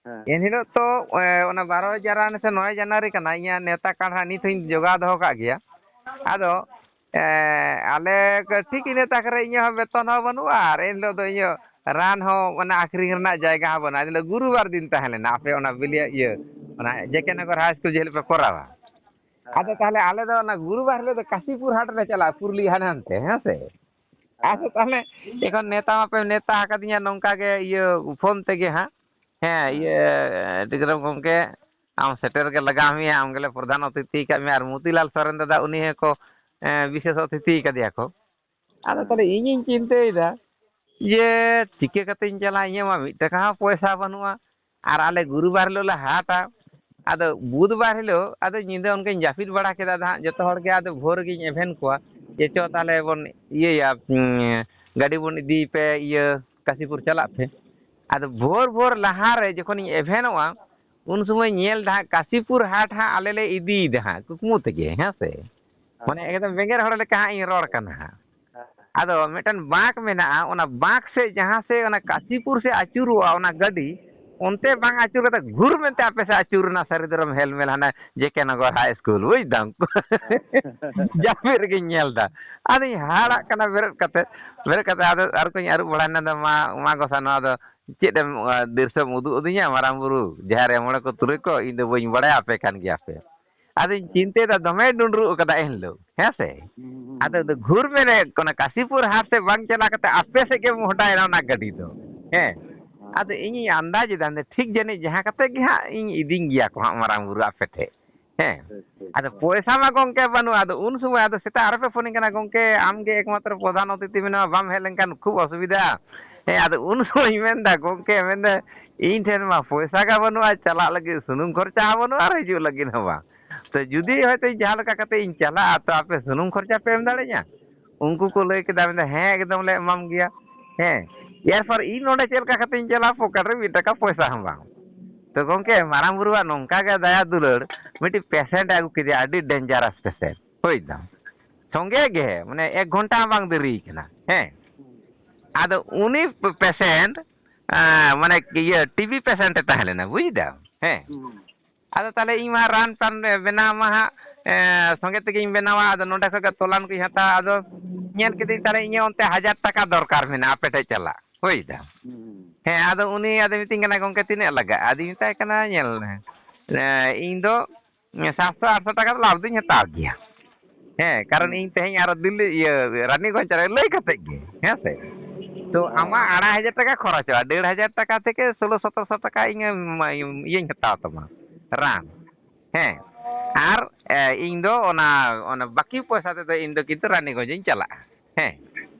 ᱦᱮᱸ᱾ ᱮᱱ ᱦᱤᱞᱳᱜ ᱛᱚ, ᱮ, ᱚᱱᱟ ᱵᱟᱨᱚᱭ ᱡᱟᱱᱩᱣᱟᱨᱤ ᱥᱮ ᱱᱚᱭ ᱡᱟᱱᱩᱣᱟᱨᱤ ᱠᱟᱱᱟ, ᱤᱧᱟᱹᱜ ᱱᱮᱣᱛᱟ ᱠᱟᱨᱰ ᱦᱟᱸᱜ ᱱᱤᱛ ᱦᱚᱸᱧ ᱡᱚᱜᱟᱣ ᱫᱚᱦᱚ ᱠᱟᱜ ᱜᱮᱭᱟ᱾ ᱟᱫᱚ, ᱮ, ᱟᱞᱮ ᱠᱚ ᱴᱷᱤᱠ ᱤᱱᱟᱹ ᱛᱟᱠ ᱨᱮ ᱤᱧᱟᱹᱜ ᱦᱚᱸ ᱵᱮᱛᱚᱱ ᱦᱚᱸ ᱵᱟᱹᱱᱩᱜᱼᱟ, ᱟᱨ ᱮᱱ ᱦᱤᱞᱳᱜ ᱫᱚ ᱤᱧᱟᱹᱜ ᱨᱟᱱ ᱦᱚᱸ ᱚᱱᱟ ᱟᱹᱠᱷᱨᱤᱧ ᱨᱮᱱᱟᱜ ᱡᱟᱭᱜᱟ ᱦᱚᱸ ᱵᱟᱹᱱᱩᱜᱼᱟ᱾ ᱮᱱ ᱦᱤᱞᱳᱜ ᱜᱩᱨᱩᱵᱟᱨ ᱫᱤᱱ ᱛᱟᱦᱮᱸ ᱞᱮᱱᱟ, ᱟᱯᱮ ᱚᱱᱟ ᱵᱤᱞᱤᱭᱟ ᱤᱭᱟᱹ, ᱚᱱᱟ ᱡᱮ ᱠᱮ ᱱᱚᱜᱚᱨ ᱦᱟᱭ ᱥᱠᱩᱞ ᱡᱮ ᱦᱤᱞᱳᱜ ᱯᱮ ᱠᱚᱨᱟᱣᱟ᱾ ᱟᱫᱚ ᱛᱟᱦᱚᱞᱮ ᱟᱞᱮ ᱫᱚ ᱚᱱᱟ ᱜᱩᱨᱩᱵᱟᱨ ᱦᱤᱞᱳᱜ ᱫᱚ ᱠᱟᱥᱤᱯᱩᱨ ᱦᱟᱴ ᱞᱮ ᱪᱟᱞᱟᱜᱼᱟ, ᱯᱩᱨᱩᱞᱤᱭᱟᱹ ᱦᱟᱱᱮ ᱦᱟᱱᱛᱮ, ᱦᱮᱸ ᱥᱮ? ᱟᱫᱚ ᱛᱟᱦᱚᱞᱮ ᱮᱠᱷᱚᱱ ᱱᱮᱣᱛᱟ ᱢᱟᱯᱮ ᱱᱮᱣᱛᱟ ᱟᱠᱟᱫᱤᱧᱟ ᱱᱚᱝᱠᱟ ᱜᱮ ᱤᱭᱟᱹ ᱯᱷᱳᱱ ᱛᱮᱜᱮ ᱦᱟᱸᱜ᱾ ᱦᱮᱸ, ᱤᱭᱟᱹ, ᱴᱤᱠᱨᱟᱢ ᱜᱚᱢᱠᱮ, ᱟᱢ ᱥᱮᱴᱮᱨ ᱜᱮ ᱞᱟᱜᱟᱣ ᱢᱮᱭᱟ, ᱟᱢ ᱜᱮᱞᱮ ᱯᱨᱚᱫᱷᱟᱱ ᱚᱛᱤᱛᱷᱤ ᱟᱠᱟᱫ ᱢᱮᱭᱟ, ᱟᱨ ᱢᱚᱛᱤᱞᱟᱞ ᱥᱚᱨᱮᱱ ᱫᱟᱫᱟ ᱩᱱᱤ ᱦᱚᱸᱠᱚ, ᱮᱸ, ᱵᱤᱥᱮᱥ ᱚᱛᱤᱛᱷᱤ ᱟᱠᱟᱫᱮᱭᱟ ᱠᱚ᱾ ᱟᱫᱚ ᱛᱟᱦᱚᱞᱮ ᱤᱧᱤᱧ ᱪᱤᱱᱛᱟᱹᱭᱮᱫᱟ ᱡᱮ ᱪᱤᱠᱟᱹ ᱠᱟᱛᱮᱧ ᱪᱟᱞᱟᱜᱼᱟ, ᱤᱧᱟᱹᱜ ᱢᱟ ᱢᱤᱫ ᱴᱟᱠᱟ ᱦᱚᱸ ᱯᱚᱭᱥᱟ ᱵᱟᱹᱱᱩᱜᱼᱟ, ᱟᱨ ᱟᱞᱮ ᱜᱩᱨᱩᱵᱟᱨ ᱦᱤᱞᱳᱜ ᱞᱮ ᱦᱟᱴᱟ᱾ ᱟᱫᱚ ᱵᱩᱫᱷᱵᱟᱨ ᱦᱤᱞᱳᱜ ᱟᱫᱚ ᱧᱤᱫᱟᱹ ᱚᱱᱠᱟᱧ ᱡᱟᱹᱯᱤᱫ ᱵᱟᱲᱟ ᱠᱮᱫᱟ᱾ ᱟᱫᱚ ᱦᱟᱸᱜ ᱡᱚᱛᱚ ᱦᱚᱲ ᱜᱮ ᱟᱫᱚ ᱵᱷᱳᱨ ᱜᱤᱧ ᱮᱵᱷᱮᱱ ᱠᱚᱣᱟ ᱡᱮ, "ᱪᱚ ᱛᱟᱦᱚᱞᱮ ᱵᱚᱱ ᱤᱭᱟᱹᱭᱟ, ᱩᱸ, ᱜᱟᱹᱰᱤ ᱵᱚᱱ ᱤᱫᱤᱭ ᱯᱮ ᱤᱭᱟᱹ ᱠᱟᱥᱤᱯᱩᱨ ᱪᱟᱞᱟᱜ ᱯᱮ᱾" ᱟᱫᱚ ᱵᱷᱳᱨ ᱵᱷᱳᱨ ᱞᱟᱦᱟᱨᱮ ᱡᱚᱠᱷᱚᱱᱤᱧ ᱮᱵᱷᱮᱱᱚᱜᱼᱟ, ᱩᱱ ᱥᱚᱢᱚᱭ ᱧᱮᱞ ᱫᱟ ᱦᱟᱸᱜ ᱠᱟᱥᱤᱯᱩᱨ ᱦᱟᱴ ᱦᱟᱸᱜ ᱟᱞᱮ ᱞᱮ ᱤᱫᱤᱭᱮᱫᱟ ᱦᱟᱸᱜ ᱠᱩᱠᱢᱩ ᱛᱮᱜᱮ, ᱦᱮᱸ ᱥᱮ? ᱢᱟᱱᱮ ᱮᱠᱫᱚᱢ ᱵᱮᱸᱜᱮᱫ ᱦᱚᱲ ᱞᱮᱠᱟ ᱦᱟᱸᱜ ᱤᱧ ᱨᱚᱲ ᱠᱟᱱᱟ ᱦᱟᱸᱜ᱾ ᱟᱫᱚ ᱢᱤᱫᱴᱮᱱ ᱵᱟᱸᱠ ᱢᱮᱱᱟᱜᱼᱟ, ᱚᱱᱟ ᱵᱟᱸᱠ ᱥᱮᱫ ᱡᱟᱦᱟᱸ ᱥᱮᱫ ᱚᱱᱟ ᱠᱟᱥᱤᱯᱩᱨ ᱥᱮᱫ ᱟᱹᱪᱩᱨᱚᱜᱼᱟ ᱚᱱᱟ ᱜᱟᱹᱰᱤ, ᱚᱱᱛᱮ ᱵᱟᱝ ᱟᱹᱪᱩᱨ ᱠᱟᱛᱮ ᱜᱷᱩᱨ ᱢᱮᱱᱛᱮ ᱟᱯᱮ ᱥᱮᱫ ᱟᱹᱪᱩᱨ ᱨᱮᱱᱟᱜ ᱥᱟᱹᱨᱤ ᱫᱷᱚᱨᱚᱢ ᱦᱮᱞᱢᱮᱞ ᱦᱟᱱᱮ ᱡᱮ ᱠᱮ ᱱᱚᱜᱚᱨ ᱦᱟᱭ ᱥᱠᱩᱞ, ᱵᱩᱡᱽ ᱫᱟᱢ᱾ ᱡᱟᱹᱯᱤᱫ ᱨᱮᱜᱮᱧ ᱧᱮᱞ ᱫᱟ᱾ ᱟᱫᱚᱧ ᱦᱟᱦᱟᱲᱟᱜ ᱠᱟᱱᱟ ᱵᱮᱨᱮᱫ ᱠᱟᱛᱮ, ᱵᱮᱨᱮᱫ ᱠᱟᱛᱮ ᱟᱫᱚ ᱟᱨ ᱠᱚᱧ ᱟᱹᱨᱩᱵ ᱵᱟᱲᱟᱭᱮᱱᱟ, ᱟᱫᱚ ᱢᱟ, ᱢᱟ ᱜᱚᱸᱥᱟᱭ, ᱱᱚᱣᱟ ᱫᱚ ᱪᱮᱫ ᱮᱢ, ᱟ, ᱫᱤᱨᱥᱟᱹᱢ ᱩᱫᱩᱜ ᱟᱹᱫᱤᱧᱟ, ᱢᱟᱨᱟᱝ ᱵᱩᱨᱩ, ᱡᱟᱦᱮᱨ ᱟᱭᱳ, ᱢᱚᱬᱮ ᱠᱚ ᱛᱩᱨᱩᱭ ᱠᱚ, ᱤᱧ ᱫᱚ ᱵᱟᱹᱧ ᱵᱟᱲᱟᱭᱟ, ᱟᱯᱮ ᱠᱟᱱ ᱜᱮᱭᱟ ᱯᱮ᱾ ᱟᱫᱚᱧ ᱪᱤᱱᱛᱟᱹᱭᱮᱫᱟ, ᱫᱚᱢᱮ ᱰᱩᱸᱰᱨᱩᱜ ᱠᱟᱫᱟ ᱮᱱ ᱦᱤᱞᱳᱜ, ᱦᱮᱸ ᱥᱮ? ᱟᱫᱚ ᱫᱚ ᱜᱷᱩᱨ ᱢᱮᱱᱮᱫ ᱠᱟᱱᱟ, ᱠᱟᱥᱤᱯᱩᱨ ᱦᱟᱴ ᱥᱮᱫ ᱵᱟᱝ ᱪᱟᱞᱟᱣ ᱠᱟᱛᱮ ᱟᱯᱮ ᱥᱮᱫ ᱜᱮ ᱢᱚᱦᱰᱟᱭᱮᱱᱟ ᱚᱱᱟ ᱜᱟᱹᱰᱤ ᱫᱚ᱾ ᱦᱮᱸ, ᱟᱫᱚ ᱤᱧᱤᱧ ᱟᱱᱫᱟᱡ ᱮᱫᱟ, ᱴᱷᱤᱠ ᱡᱟᱹᱱᱤᱡ ᱡᱟᱦᱟᱸ ᱠᱟᱛᱮ ᱜᱮ ᱦᱟᱸᱜ ᱤᱧ ᱤᱫᱤᱧ ᱜᱮᱭᱟ ᱠᱚ ᱦᱟᱸᱜ ᱢᱟᱨᱟᱝ ᱵᱩᱨᱩ ᱟᱯᱮ ᱴᱷᱮᱡ᱾ ᱦᱮᱸ, ᱟᱫᱚ ᱯᱚᱭᱥᱟ ᱢᱟ ᱜᱚᱢᱠᱮ ᱵᱟᱹᱱᱩᱜᱼᱟ᱾ ᱟᱫᱚ ᱩᱱ ᱥᱚᱢᱚᱭ ᱟᱫᱚ ᱥᱮᱛᱟᱜ ᱨᱮᱯᱮ ᱯᱷᱳᱱᱤᱧ ᱠᱟᱱᱟ, "ᱜᱚᱢᱠᱮ, ᱟᱢ ᱜᱮ ᱮᱠᱢᱟᱛᱨᱚ ᱯᱨᱚᱫᱷᱟᱱ ᱚᱛᱤᱛᱷᱤ ᱢᱮᱱᱟᱢᱟ, ᱵᱟᱢ ᱦᱮᱡ ᱞᱮᱱᱠᱷᱟᱱ ᱠᱷᱩᱵ ᱚᱥᱩᱵᱤᱫᱷᱟ᱾" ᱦᱮᱸ, ᱟᱫᱚ ᱩᱱ ᱥᱚᱢᱚᱭ ᱤᱧ ᱢᱮᱱᱫᱟ, "ᱜᱚᱢᱠᱮ", ᱢᱮᱱᱫᱟ, "ᱤᱧ ᱴᱷᱮᱱ ᱢᱟ ᱯᱚᱭᱥᱟ ᱜᱮ ᱵᱟᱹᱱᱩᱜᱼᱟ, ᱪᱟᱞᱟᱜ ᱞᱟᱹᱜᱤᱫ ᱥᱩᱱᱩᱢ ᱠᱷᱚᱨᱪᱟ ᱦᱚᱸ ᱵᱟᱹᱱᱩᱜᱼᱟ ᱟᱨ ᱦᱤᱡᱩᱜ ᱞᱟᱹᱜᱤᱫ ᱦᱚᱸ ᱵᱟᱝ᱾ ᱛᱚ ᱡᱩᱫᱤ ᱦᱚᱭᱛᱳ ᱤᱧ ᱡᱟᱦᱟᱸ ᱞᱮᱠᱟ ᱠᱟᱛᱮ ᱤᱧ ᱪᱟᱞᱟᱜᱼᱟ, ᱛᱚ ᱟᱯᱮ ᱥᱩᱱᱩᱢ ᱠᱷᱚᱨᱪᱟ ᱯᱮ ᱮᱢ ᱫᱟᱲᱮᱭᱟᱹᱧᱟ?" ᱩᱱᱠᱩ ᱠᱚ ᱞᱟᱹᱭ ᱠᱮᱫᱟ, ᱢᱮᱱᱫᱟ, "ᱦᱮᱸ, ᱮᱠᱫᱚᱢ ᱞᱮ ᱮᱢᱟᱢ ᱜᱮᱭᱟ᱾" ᱦᱮᱸ, ᱮᱨᱯᱚᱨ ᱤᱧ ᱱᱚᱰᱮ ᱪᱮᱫ ᱞᱮᱠᱟ ᱠᱟᱛᱮ ᱤᱧ ᱪᱟᱞᱟᱜᱼᱟ, ᱯᱚᱠᱮᱴ ᱨᱮ ᱢᱤᱫ ᱴᱟᱠᱟ ᱯᱚᱭᱥᱟ ᱦᱚᱸ ᱵᱟᱝ᱾ ᱛᱚ ᱜᱚᱢᱠᱮ, ᱢᱟᱨᱟᱝ ᱵᱩᱨᱩᱣᱟᱜ ᱱᱚᱝᱠᱟ ᱜᱮ ᱫᱟᱭᱟ ᱫᱩᱞᱟᱹᱲ, ᱢᱤᱫᱴᱤᱡ ᱯᱮᱥᱮᱱᱴ ᱮ ᱟᱹᱜᱩ ᱠᱮᱫᱮᱭᱟ, ᱟᱹᱰᱤ ᱰᱮᱧᱡᱟᱨᱟᱥ ᱯᱮᱥᱮᱱᱴ, ᱵᱩᱡᱽ ᱫᱟᱢ᱾ ᱥᱚᱸᱜᱮ ᱜᱮ, ᱢᱟᱱᱮ ᱮᱠ ᱜᱷᱚᱱᱴᱟ ᱦᱚᱸ ᱵᱟᱝ ᱫᱮᱨᱤ ᱠᱟᱱᱟ᱾ ᱦᱮᱸ, ᱟᱫᱚ ᱩᱱᱤ ᱯᱮᱥᱮᱱᱴ, ᱢᱟᱱᱮ ᱤᱭᱟᱹ, ᱴᱤᱵᱤ ᱯᱮᱥᱮᱱᱴ ᱮ ᱛᱟᱦᱮᱸ ᱞᱮᱱᱟ, ᱵᱩᱡᱽ ᱫᱟᱢ᱾ ᱦᱮᱸ, ᱟᱫᱚ ᱛᱟᱦᱚᱞᱮ ᱤᱧ ᱢᱟ ᱨᱟᱱ ᱴᱟᱱ ᱵᱮᱱᱟᱣ ᱢᱟ ᱦᱟᱸᱜ, ᱮ, ᱥᱚᱸᱜᱮ ᱛᱮᱜᱮᱧ ᱵᱮᱱᱟᱣᱟ᱾ ᱟᱫᱚ ᱱᱚᱰᱮ ᱠᱷᱚᱡ ᱜᱮ ᱛᱚᱞᱟᱱ ᱠᱚᱧ ᱦᱟᱛᱟᱣᱟ᱾ ᱟᱫᱚ ᱧᱮᱞ ᱠᱤᱫᱟᱹᱧ, ᱛᱟᱦᱚᱞᱮ ᱤᱧᱟᱹᱜ ᱚᱱᱛᱮ ᱦᱟᱡᱟᱨ ᱴᱟᱠᱟ ᱫᱚᱨᱠᱟᱨ ᱢᱮᱱᱟᱜᱼᱟ, ᱟᱯᱮ ᱴᱷᱮᱡ ᱪᱟᱞᱟᱜ, ᱵᱩᱡᱽ ᱫᱟᱢ᱾ ᱦᱮᱸ, ᱟᱫᱚ ᱩᱱᱤ ᱟᱫᱚ ᱢᱤᱛᱟᱹᱧ ᱠᱟᱱᱟ, "ᱜᱚᱢᱠᱮ, ᱛᱤᱱᱟᱹᱜ ᱞᱟᱜᱟᱜᱼᱟ?" ᱟᱫᱚᱧ ᱢᱮᱛᱟᱭ ᱠᱟᱱᱟ, "ᱧᱮᱞ ᱢᱮ, ᱮ, ᱤᱧ ᱫᱚ ᱥᱟᱛᱥᱚ ᱟᱴᱥᱚ ᱴᱟᱠᱟ ᱫᱚ ᱞᱟᱵᱷ ᱫᱚᱧ ᱦᱟᱛᱟᱣ ᱜᱮᱭᱟ᱾ ᱦᱮᱸ, ᱠᱟᱨᱚᱱ ᱤᱧ ᱛᱮᱦᱮᱧ ᱟᱨᱚ ᱫᱤᱞᱞᱤ, ᱤᱭᱟᱹ, ᱨᱟᱱᱤᱜᱚᱸᱡᱽ ᱨᱮ ᱞᱟᱹᱭ ᱠᱟᱛᱮ ᱜᱮ, ᱦᱮᱸ ᱥᱮ? ᱛᱚ ᱟᱢᱟᱜ ᱟᱲᱟᱭ ᱦᱟᱡᱟᱨ ᱴᱟᱠᱟ ᱠᱷᱚᱨᱚᱪᱚᱜᱼᱟ, ᱰᱮᱲ ᱦᱟᱡᱟᱨ ᱴᱟᱠᱟ ᱛᱷᱮᱠᱮ ᱥᱳᱞᱳ ᱥᱚᱛᱨᱚᱥᱚ ᱴᱟᱠᱟ ᱤᱧ ᱤᱭᱟᱹᱧ ᱦᱟᱛᱟᱣ ᱛᱟᱢᱟ, ᱨᱟᱱ᱾ ᱦᱮᱸ, ᱟᱨ, ᱮ, ᱤᱧ ᱫᱚ ᱚᱱᱟ, ᱚᱱᱟ ᱵᱟᱹᱠᱤ ᱯᱚᱭᱥᱟ ᱛᱮᱫᱚ ᱤᱧ ᱫᱚ ᱠᱤᱱᱛᱩ ᱨᱟᱱᱤᱜᱚᱸᱡᱽ ᱤᱧ ᱪᱟᱞᱟᱜᱼᱟ᱾" ᱦᱮᱸ,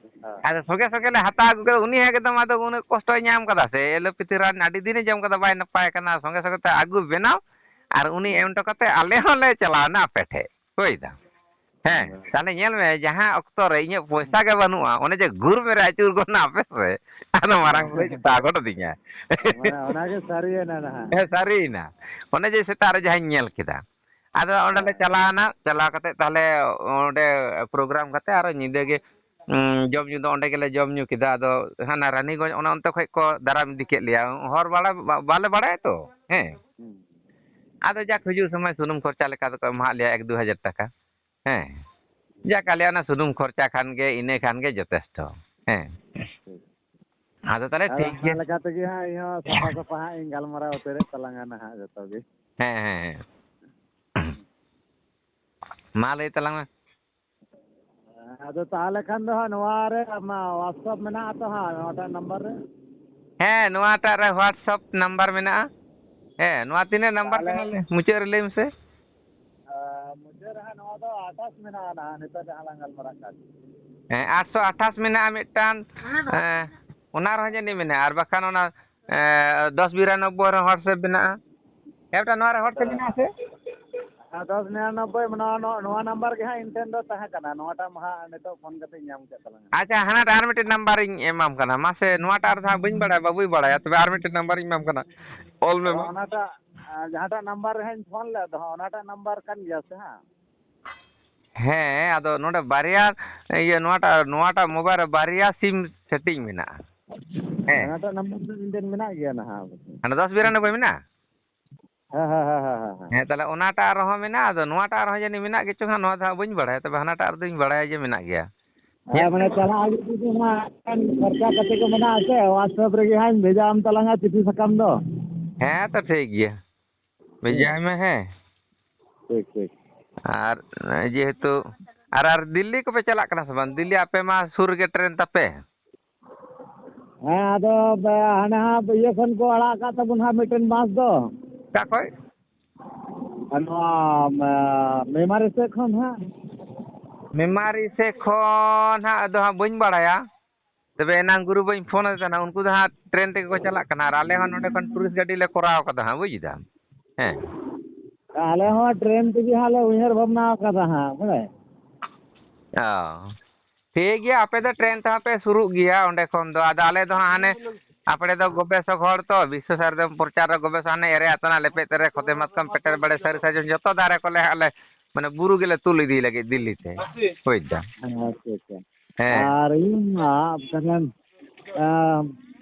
ᱟᱫᱚ ᱥᱚᱸᱜᱮ ᱥᱚᱸᱜᱮ ᱞᱮ ᱦᱟᱛᱟᱣ ᱟᱹᱜᱩ ᱠᱮᱫᱟ᱾ ᱩᱱᱤ ᱦᱚᱸ ᱮᱠᱫᱚᱢ ᱟᱫᱚ ᱩᱱᱟᱹᱜ ᱠᱚᱥᱴᱚᱭ ᱧᱟᱢ ᱠᱟᱫᱟ ᱥᱮ, ᱮᱞᱳᱯᱮᱛᱷᱤ ᱨᱟᱱ ᱟᱹᱰᱤ ᱫᱤᱱᱮ ᱡᱚᱢ ᱠᱟᱫᱟ, ᱵᱟᱭ ᱱᱟᱯᱟᱭ ᱠᱟᱱᱟ᱾ ᱥᱚᱸᱜᱮ ᱥᱚᱸᱜᱮ ᱛᱮ ᱟᱹᱜᱩ ᱵᱮᱱᱟᱣ ᱟᱨ ᱩᱱᱤ ᱮᱢ ᱦᱚᱴᱚ ᱠᱟᱛᱮ ᱟᱞᱮ ᱦᱚᱸᱞᱮ ᱪᱟᱞᱟᱣᱱᱟ ᱟᱯᱮ ᱴᱷᱮᱡ᱾ ᱦᱳᱭ ᱫᱟ᱾ ᱦᱮᱸ, ᱦᱮᱸ᱾ ᱛᱟᱦᱞᱮ ᱧᱮᱞ ᱢᱮ, ᱡᱟᱦᱟᱸ ᱚᱠᱛᱚ ᱨᱮ ᱤᱧᱟᱹᱜ ᱯᱚᱭᱥᱟ ᱜᱮ ᱵᱟᱹᱱᱩᱜᱼᱟ, ᱚᱱᱮ ᱡᱮ ᱜᱩᱨ ᱢᱮᱨᱮ ᱟᱹᱪᱩᱨ ᱜᱚᱫ ᱱᱟ ᱟᱯᱮ ᱥᱮᱫ, ᱟᱫᱚ ᱢᱟᱨᱟᱝ ᱵᱩᱨᱩᱭ ᱡᱚᱛᱚ ᱟᱠᱚᱴ ᱟᱹᱫᱤᱧᱟ᱾ ᱢᱟᱱᱮ ᱚᱱᱟᱜᱮ ᱥᱟᱹᱨᱤᱭᱮᱱᱟ ᱱᱟᱦᱟᱜ᱾ ᱦᱮᱸ, ᱥᱟᱹᱨᱤᱭᱮᱱᱟ᱾ ᱚᱱᱮ ᱡᱮ ᱥᱮᱛᱟᱜ ᱨᱮ ᱡᱟᱦᱟᱸᱧ ᱧᱮᱞ ᱠᱮᱫᱟ, ᱟᱫᱚ ᱚᱸᱰᱮ ᱞᱮ ᱦᱮᱸ᱾ ᱪᱟᱞᱟᱣᱱᱟ, ᱪᱟᱞᱟᱣ ᱠᱟᱛᱮ ᱛᱟᱦᱞᱮ ᱚᱸᱰᱮ program ᱠᱟᱛᱮ ᱟᱨᱚ ᱧᱤᱫᱟᱹ ᱜᱮ, ᱩᱸ, ᱡᱚᱢ ᱧᱩ ᱫᱚ ᱚᱸᱰᱮ ᱜᱮᱞᱮ ᱡᱚᱢ ᱧᱩ ᱠᱮᱫᱟ᱾ ᱟᱫᱚ ᱦᱟᱱᱟ ᱨᱟᱱᱤᱜᱚᱸᱡᱽ ᱚᱱᱮ ᱚᱱᱛᱮ ᱠᱷᱚᱡ ᱠᱚ ᱫᱟᱨᱟᱢ ᱤᱫᱤ ᱠᱮᱫ ᱞᱮᱭᱟ, ᱦᱚᱨ ᱵᱟᱲᱟ ᱵᱟ-, ᱵᱟᱞᱮ ᱵᱟᱲᱟᱭᱟ ᱛᱚ, ᱦᱮᱸ᱾ ᱦᱩᱸ᱾ ᱟᱫᱚ ᱡᱟᱠ, ᱦᱤᱡᱩᱜ ᱥᱚᱢᱚᱭ ᱥᱩᱱᱩᱢ ᱠᱷᱚᱨᱪᱟ ᱞᱮᱠᱟ ᱫᱚᱠᱚ ᱮᱢᱟᱦᱟᱫ ᱞᱮᱭᱟ ᱮᱠ ᱫᱩ ᱦᱟᱡᱟᱨ ᱴᱟᱠᱟ᱾ ᱦᱮᱸ, ᱡᱟᱠ, ᱟᱞᱮᱭᱟᱜ ᱚᱱᱟ ᱥᱩᱱᱩᱢ ᱠᱷᱚᱨᱪᱟ ᱠᱷᱟᱱ ᱜᱮ, ᱤᱱᱟᱹ ᱠᱷᱟᱱ ᱜᱮ ᱡᱚᱛᱷᱮᱥᱴᱚ᱾ ᱦᱮᱸ, ᱟᱫᱚ ᱛᱟᱦᱞᱮ ᱟᱫᱚ ᱴᱷᱤᱠ ᱚᱱᱟ ᱜᱮᱭᱟ᱾ ᱞᱮᱠᱟ ᱛᱮᱜᱮ ᱦᱟᱸᱜ ᱤᱧ ᱦᱚᱸ ᱥᱟᱯᱷᱟ ᱥᱟᱯᱷᱟ ᱦᱟᱸᱜ ᱤᱧ ᱜᱟᱞᱢᱟᱨᱟᱣ ᱩᱛᱟᱹᱨᱮᱫ ᱛᱟᱞᱟᱝᱟ ᱱᱟᱦᱟᱜ ᱡᱚᱛᱚ ᱜᱮ᱾ ᱦᱮᱸ, ᱦᱮᱸ, ᱦᱮᱸ᱾ ᱢᱟ ᱞᱟᱹᱭ ᱛᱟᱞᱟᱝ ᱢᱮ᱾ ᱟᱫᱚ ᱛᱟᱦᱚᱞᱮ ᱠᱷᱟᱱ ᱫᱚ ᱦᱟᱸᱜ ᱱᱚᱣᱟ ᱨᱮ ᱟᱢᱟᱜ WhatsApp ᱢᱮᱱᱟᱜᱼᱟ ᱛᱚ ᱦᱟᱸᱜ, ᱱᱚᱣᱟᱴᱟᱜ ᱱᱟᱢᱵᱟᱨ ᱨᱮ? ᱦᱮᱸ, ᱱᱚᱣᱟᱴᱟᱜ ᱨᱮ WhatsApp ᱱᱟᱢᱵᱟᱨ ᱢᱮᱱᱟᱜᱼᱟ᱾ ᱦᱮᱸ, ᱱᱚᱣᱟ ᱛᱤᱱᱟᱹᱜ ᱱᱟᱢᱵᱟᱨ ᱛᱟᱦᱚᱞᱮ ᱠᱟᱱᱟ ᱞᱟᱹᱭ-, ᱢᱩᱪᱟᱹᱫ ᱨᱮ ᱞᱟᱹᱭ ᱢᱮᱥᱮ᱾ ᱟᱨ ᱢᱩᱪᱟᱹᱫ ᱨᱮ ᱦᱟᱸᱜ ᱱᱚᱣᱟ ᱫᱚ ᱟᱴᱷᱟᱥ ᱢᱮᱱᱟᱜᱼᱟ ᱱᱟᱦᱟᱜ, ᱱᱤᱛᱚᱜ ᱡᱟᱦᱟᱸ ᱞᱟᱝ ᱜᱟᱞᱢᱟᱨᱟᱜ ᱠᱟᱱ᱾ ᱦᱮᱸ, ᱟᱴᱥᱚ ᱟᱴᱷᱟᱥ ᱢᱮᱱᱟᱜᱼᱟ ᱢᱤᱫᱴᱟᱝ, ᱦᱮᱸ, ᱚᱱᱟ ᱨᱮᱦᱚᱸ ᱡᱟᱹᱱᱤᱡ ᱢᱮᱱᱟᱜᱼᱟ, ᱟᱨ ᱵᱟᱠᱷᱟᱱ ᱚᱱᱟ, ᱮᱸ, ᱫᱚᱥ ᱵᱤᱨᱟᱱᱚᱵᱵᱳᱭ ᱨᱮᱦᱚᱸ WhatsApp ᱢᱮᱱᱟᱜᱼᱟ᱾ ᱦᱮᱸ, ᱢᱤᱫᱴᱟᱝ ᱱᱚᱣᱟ ᱨᱮ WhatsApp ᱢᱮᱱᱟᱜᱼᱟ ᱥᱮ? ᱦᱮᱸ, ᱫᱚᱥ ᱱᱤᱨᱟᱱᱚᱵᱵᱳᱭ, ᱱᱚᱣᱟ, ᱱᱚᱣᱟ, ᱱᱚᱣᱟ ᱱᱟᱢᱵᱟᱨ ᱜᱮ ᱦᱟᱸᱜ ᱤᱧ ᱴᱷᱮᱱ ᱫᱚ ᱛᱟᱦᱮᱸ ᱠᱟᱱᱟ, ᱱᱚᱣᱟᱴᱟᱜ ᱢᱟ ᱦᱟᱸᱜ ᱱᱤᱛᱚᱜ ᱯᱷᱳᱱ ᱠᱟᱛᱮ ᱤᱧ ᱧᱟᱢ ᱠᱮᱫ ᱛᱟᱞᱟᱝᱟ᱾ ᱟᱪᱪᱷᱟ, ᱦᱟᱱᱟᱴᱟᱜ ᱟᱨ ᱢᱤᱫᱴᱮᱱ ᱱᱟᱢᱵᱟᱨ ᱤᱧ ᱮᱢᱟᱢ ᱠᱟᱱᱟ, ᱢᱟᱥᱮ ᱱᱚᱣᱟᱴᱟᱜ ᱨᱮᱫᱚ ᱦᱟᱸᱜ ᱵᱟᱹᱧ ᱵᱟᱲᱟᱭᱟ, ᱵᱟᱹᱵᱩᱭ ᱵᱟᱲᱟᱭᱟ, ᱛᱚᱵᱮ ᱟᱨ ᱢᱤᱫᱴᱮᱱ ᱱᱟᱢᱵᱟᱨ ᱤᱧ ᱮᱢᱟᱢ ᱠᱟᱱᱟ, ᱚᱞ ᱢᱮ ᱢᱟ᱾ ᱚᱱᱟᱴᱟᱜ, ᱟᱸ, ᱡᱟᱦᱟᱸᱴᱟᱜ ᱱᱟᱢᱵᱟᱨ ᱨᱮ ᱦᱟᱸᱜ ᱤᱧ ᱯᱷᱳᱱ ᱞᱮᱫ ᱫᱚ ᱦᱟᱸᱜ, ᱚᱱᱟᱴᱟᱜ ᱱᱟᱢᱵᱟᱨ ᱠᱟᱱ ᱜᱮᱭᱟ ᱥᱮ ᱦᱟᱸᱜ? ᱦᱮᱸ, ᱟᱫᱚ ᱱᱚᱰᱮ ᱵᱟᱨᱭᱟ, ᱤᱭᱟᱹ, ᱱᱚᱣᱟᱴᱟᱜ, ᱱᱚᱣᱟᱴᱟᱜ ᱢᱳᱵᱟᱭᱤᱞ ᱨᱮ ᱵᱟᱨᱭᱟ ᱥᱤᱢ ᱥᱮᱴᱤᱝ ᱢᱮᱱᱟᱜᱼᱟ᱾ ᱦᱮᱸ᱾ ᱚᱱᱟᱴᱟᱜ ᱱᱟᱢᱵᱟᱨ ᱫᱚ ᱤᱧ ᱴᱷᱮᱱ ᱢᱮᱱᱟᱜ ᱜᱮᱭᱟ ᱱᱟᱦᱟᱜ᱾ ᱦᱟᱱᱮ ᱫᱚᱥ ᱵᱤᱨᱟᱱᱚᱵᱵᱳᱭ ᱢᱮᱱᱟᱜᱼᱟ? ᱦᱮᱸ, ᱦᱮᱸ, ᱦᱮᱸ, ᱦᱮᱸ, ᱦᱮᱸ᱾ ᱦᱮᱸ, ᱛᱟᱦᱞᱮ ᱚᱱᱟᱴᱟᱜ ᱨᱮᱦᱚᱸ ᱢᱮᱱᱟᱜᱼᱟ, ᱟᱫᱚ ᱱᱚᱣᱟᱴᱟᱜ ᱨᱮᱦᱚᱸ ᱡᱟᱹᱱᱤᱡ ᱢᱮᱱᱟᱜ ᱜᱮᱪᱚᱝ ᱦᱟᱸᱜ, ᱱᱚᱣᱟ ᱫᱚ ᱦᱟᱸᱜ ᱵᱟᱹᱧ ᱵᱟᱲᱟᱭᱟ, ᱛᱚᱵᱮ ᱦᱟᱱᱟᱴᱟᱜ ᱨᱮᱫᱚᱧ ᱵᱟᱲᱟᱭᱟ ᱡᱮ ᱢᱮᱱᱟᱜ ᱜᱮᱭᱟ᱾ ᱦᱮᱸ, ᱢᱟᱱᱮ ᱪᱟᱞᱟᱜ ᱦᱤᱡᱩᱜ ᱠᱚᱫᱚ ᱦᱟᱸᱜ ᱠᱷᱟᱱ ᱠᱷᱚᱨᱪᱟ ᱯᱟᱹᱛᱤ ᱠᱚ ᱢᱮᱱᱟᱜᱼᱟ ᱥᱮ, WhatsApp ᱨᱮᱜᱮ ᱦᱟᱸᱜ ᱤᱧ ᱵᱷᱮᱡᱟ ᱟᱢ ᱛᱟᱞᱟᱝᱟ ᱪᱤᱴᱷᱤ ᱥᱟᱠᱟᱢ ᱫᱚ᱾ ᱦᱮᱸ, ᱛᱚ ᱴᱷᱤᱠ ᱜᱮᱭᱟ, ᱵᱷᱮᱡᱟᱭ ᱢᱮ, ᱦᱮᱸ᱾ ᱴᱷᱤᱠ, ᱴᱷᱤᱠ᱾ ᱟᱨ ᱡᱮᱦᱮᱛᱩ, ᱟᱨ, ᱟᱨ ᱫᱤᱞᱞᱤ ᱠᱚᱯᱮ ᱪᱟᱞᱟᱜ ᱠᱟᱱᱟ ᱥᱮ ᱵᱟᱝ? ᱫᱤᱞᱞᱤ ᱟᱯᱮ ᱢᱟ ᱥᱩᱨ ᱨᱮᱜᱮ ᱴᱨᱮᱱ ᱛᱟᱯᱮ᱾ ᱦᱮᱸ, ᱟᱫᱚ ᱵᱮ-, ᱦᱟᱱᱮ ᱦᱟᱸᱜ ᱤᱭᱟᱹ ᱠᱷᱚᱱ ᱠᱚ ᱟᱲᱟᱜ ᱟᱠᱟᱫ ᱛᱟᱵᱚᱱ ᱦᱟᱸᱜ ᱢᱤᱫᱴᱮᱱ ᱵᱟᱥ ᱫᱚ᱾ ᱚᱠᱟ ᱠᱷᱚᱡ? ᱟᱨ ᱱᱚᱣᱟ, ᱢᱮ-, ᱢᱮᱢᱟᱨᱤ ᱥᱮᱫ ᱠᱷᱚᱱ ᱦᱟᱸᱜ᱾ ᱢᱮᱢᱟᱨᱤ ᱥᱮᱫ ᱠᱷᱚᱱ ᱦᱟᱸᱜ ᱟᱫᱚ ᱦᱟᱸᱜ ᱵᱟᱹᱧ ᱵᱟᱲᱟᱭᱟ᱾ ᱛᱚᱵᱮ ᱮᱱᱟᱝ ᱜᱩᱨᱩ ᱵᱟᱹᱧ ᱯᱷᱳᱱ ᱟᱫᱮ ᱛᱟᱦᱮᱱᱟ, ᱩᱱᱠᱩ ᱫᱚ ᱦᱟᱸᱜ ᱴᱨᱮᱱ ᱛᱮᱜᱮ ᱠᱚ ᱪᱟᱞᱟᱜ ᱠᱟᱱᱟ, ᱟᱨ ᱟᱞᱮ ᱦᱚᱸ ᱱᱚᱸᱰᱮ ᱠᱷᱚᱱ ᱴᱩᱨᱤᱥᱴ ᱜᱟᱹᱰᱤ ᱞᱮ ᱠᱚᱨᱟᱣ ᱠᱟᱫᱟ ᱦᱟᱸᱜ, ᱵᱩᱡ ᱫᱟᱢ? ᱦᱮᱸ᱾ ᱟᱞᱮ ᱦᱚᱸ ᱴᱨᱮᱱ ᱛᱮᱜᱮ ᱦᱟᱸᱜ ᱞᱮ ᱩᱭᱦᱟᱹᱨ ᱵᱷᱟᱵᱽᱱᱟ ᱟᱠᱟᱫᱟ ᱦᱟᱸᱜ, ᱵᱟᱲᱟᱭ? ᱚ᱾ ᱴᱷᱤᱠ ᱜᱮᱭᱟ, ᱟᱯᱮ ᱫᱚ ᱴᱨᱮᱱ ᱛᱮᱦᱚᱸ ᱯᱮ ᱥᱩᱨᱩᱜ ᱜᱮᱭᱟ ᱚᱸᱰᱮ ᱠᱷᱚᱱ ᱫᱚ, ᱟᱫᱚ ᱟᱞᱮ ᱫᱚ ᱦᱟᱸᱜ ᱦᱟᱱᱮ, ᱟᱯᱲᱮ ᱫᱚ ᱜᱚᱵᱮᱥᱚᱠ ᱦᱚᱲ ᱛᱚ, ᱵᱤᱥᱥᱚ ᱥᱟᱨᱡᱚᱢ ᱯᱨᱚᱪᱟᱨ ᱨᱮ ᱜᱚᱵᱮᱥᱚ, ᱦᱟᱱᱮ ᱮᱨᱮ ᱟᱛᱱᱟ ᱞᱮᱯᱮᱡ ᱛᱮᱨᱮ ᱠᱷᱚᱫᱮ ᱢᱟᱛᱠᱚᱢ ᱯᱮᱴᱮᱨ ᱵᱟᱲᱮ ᱥᱟᱹᱨᱤ ᱥᱟᱨᱡᱚᱢ ᱡᱚᱛᱚ ᱫᱟᱨᱮ ᱠᱚᱞᱮ ᱦᱟᱸᱜ ᱞᱮ, ᱢᱟᱱᱮ, ᱵᱩᱨᱩ ᱜᱮᱞᱮ ᱛᱩᱞ ᱤᱫᱤ ᱞᱟᱹᱜᱤᱫ ᱫᱤᱞᱞᱤ ᱛᱮ, ᱵᱩᱡ ᱫᱟᱢ? ᱟᱪᱪᱷᱟ, ᱟᱪᱪᱷᱟ᱾ ᱦᱮᱸ᱾ ᱟᱨ ᱤᱧ ᱢᱟ ᱛᱟᱦᱞᱮ, ᱟᱸ,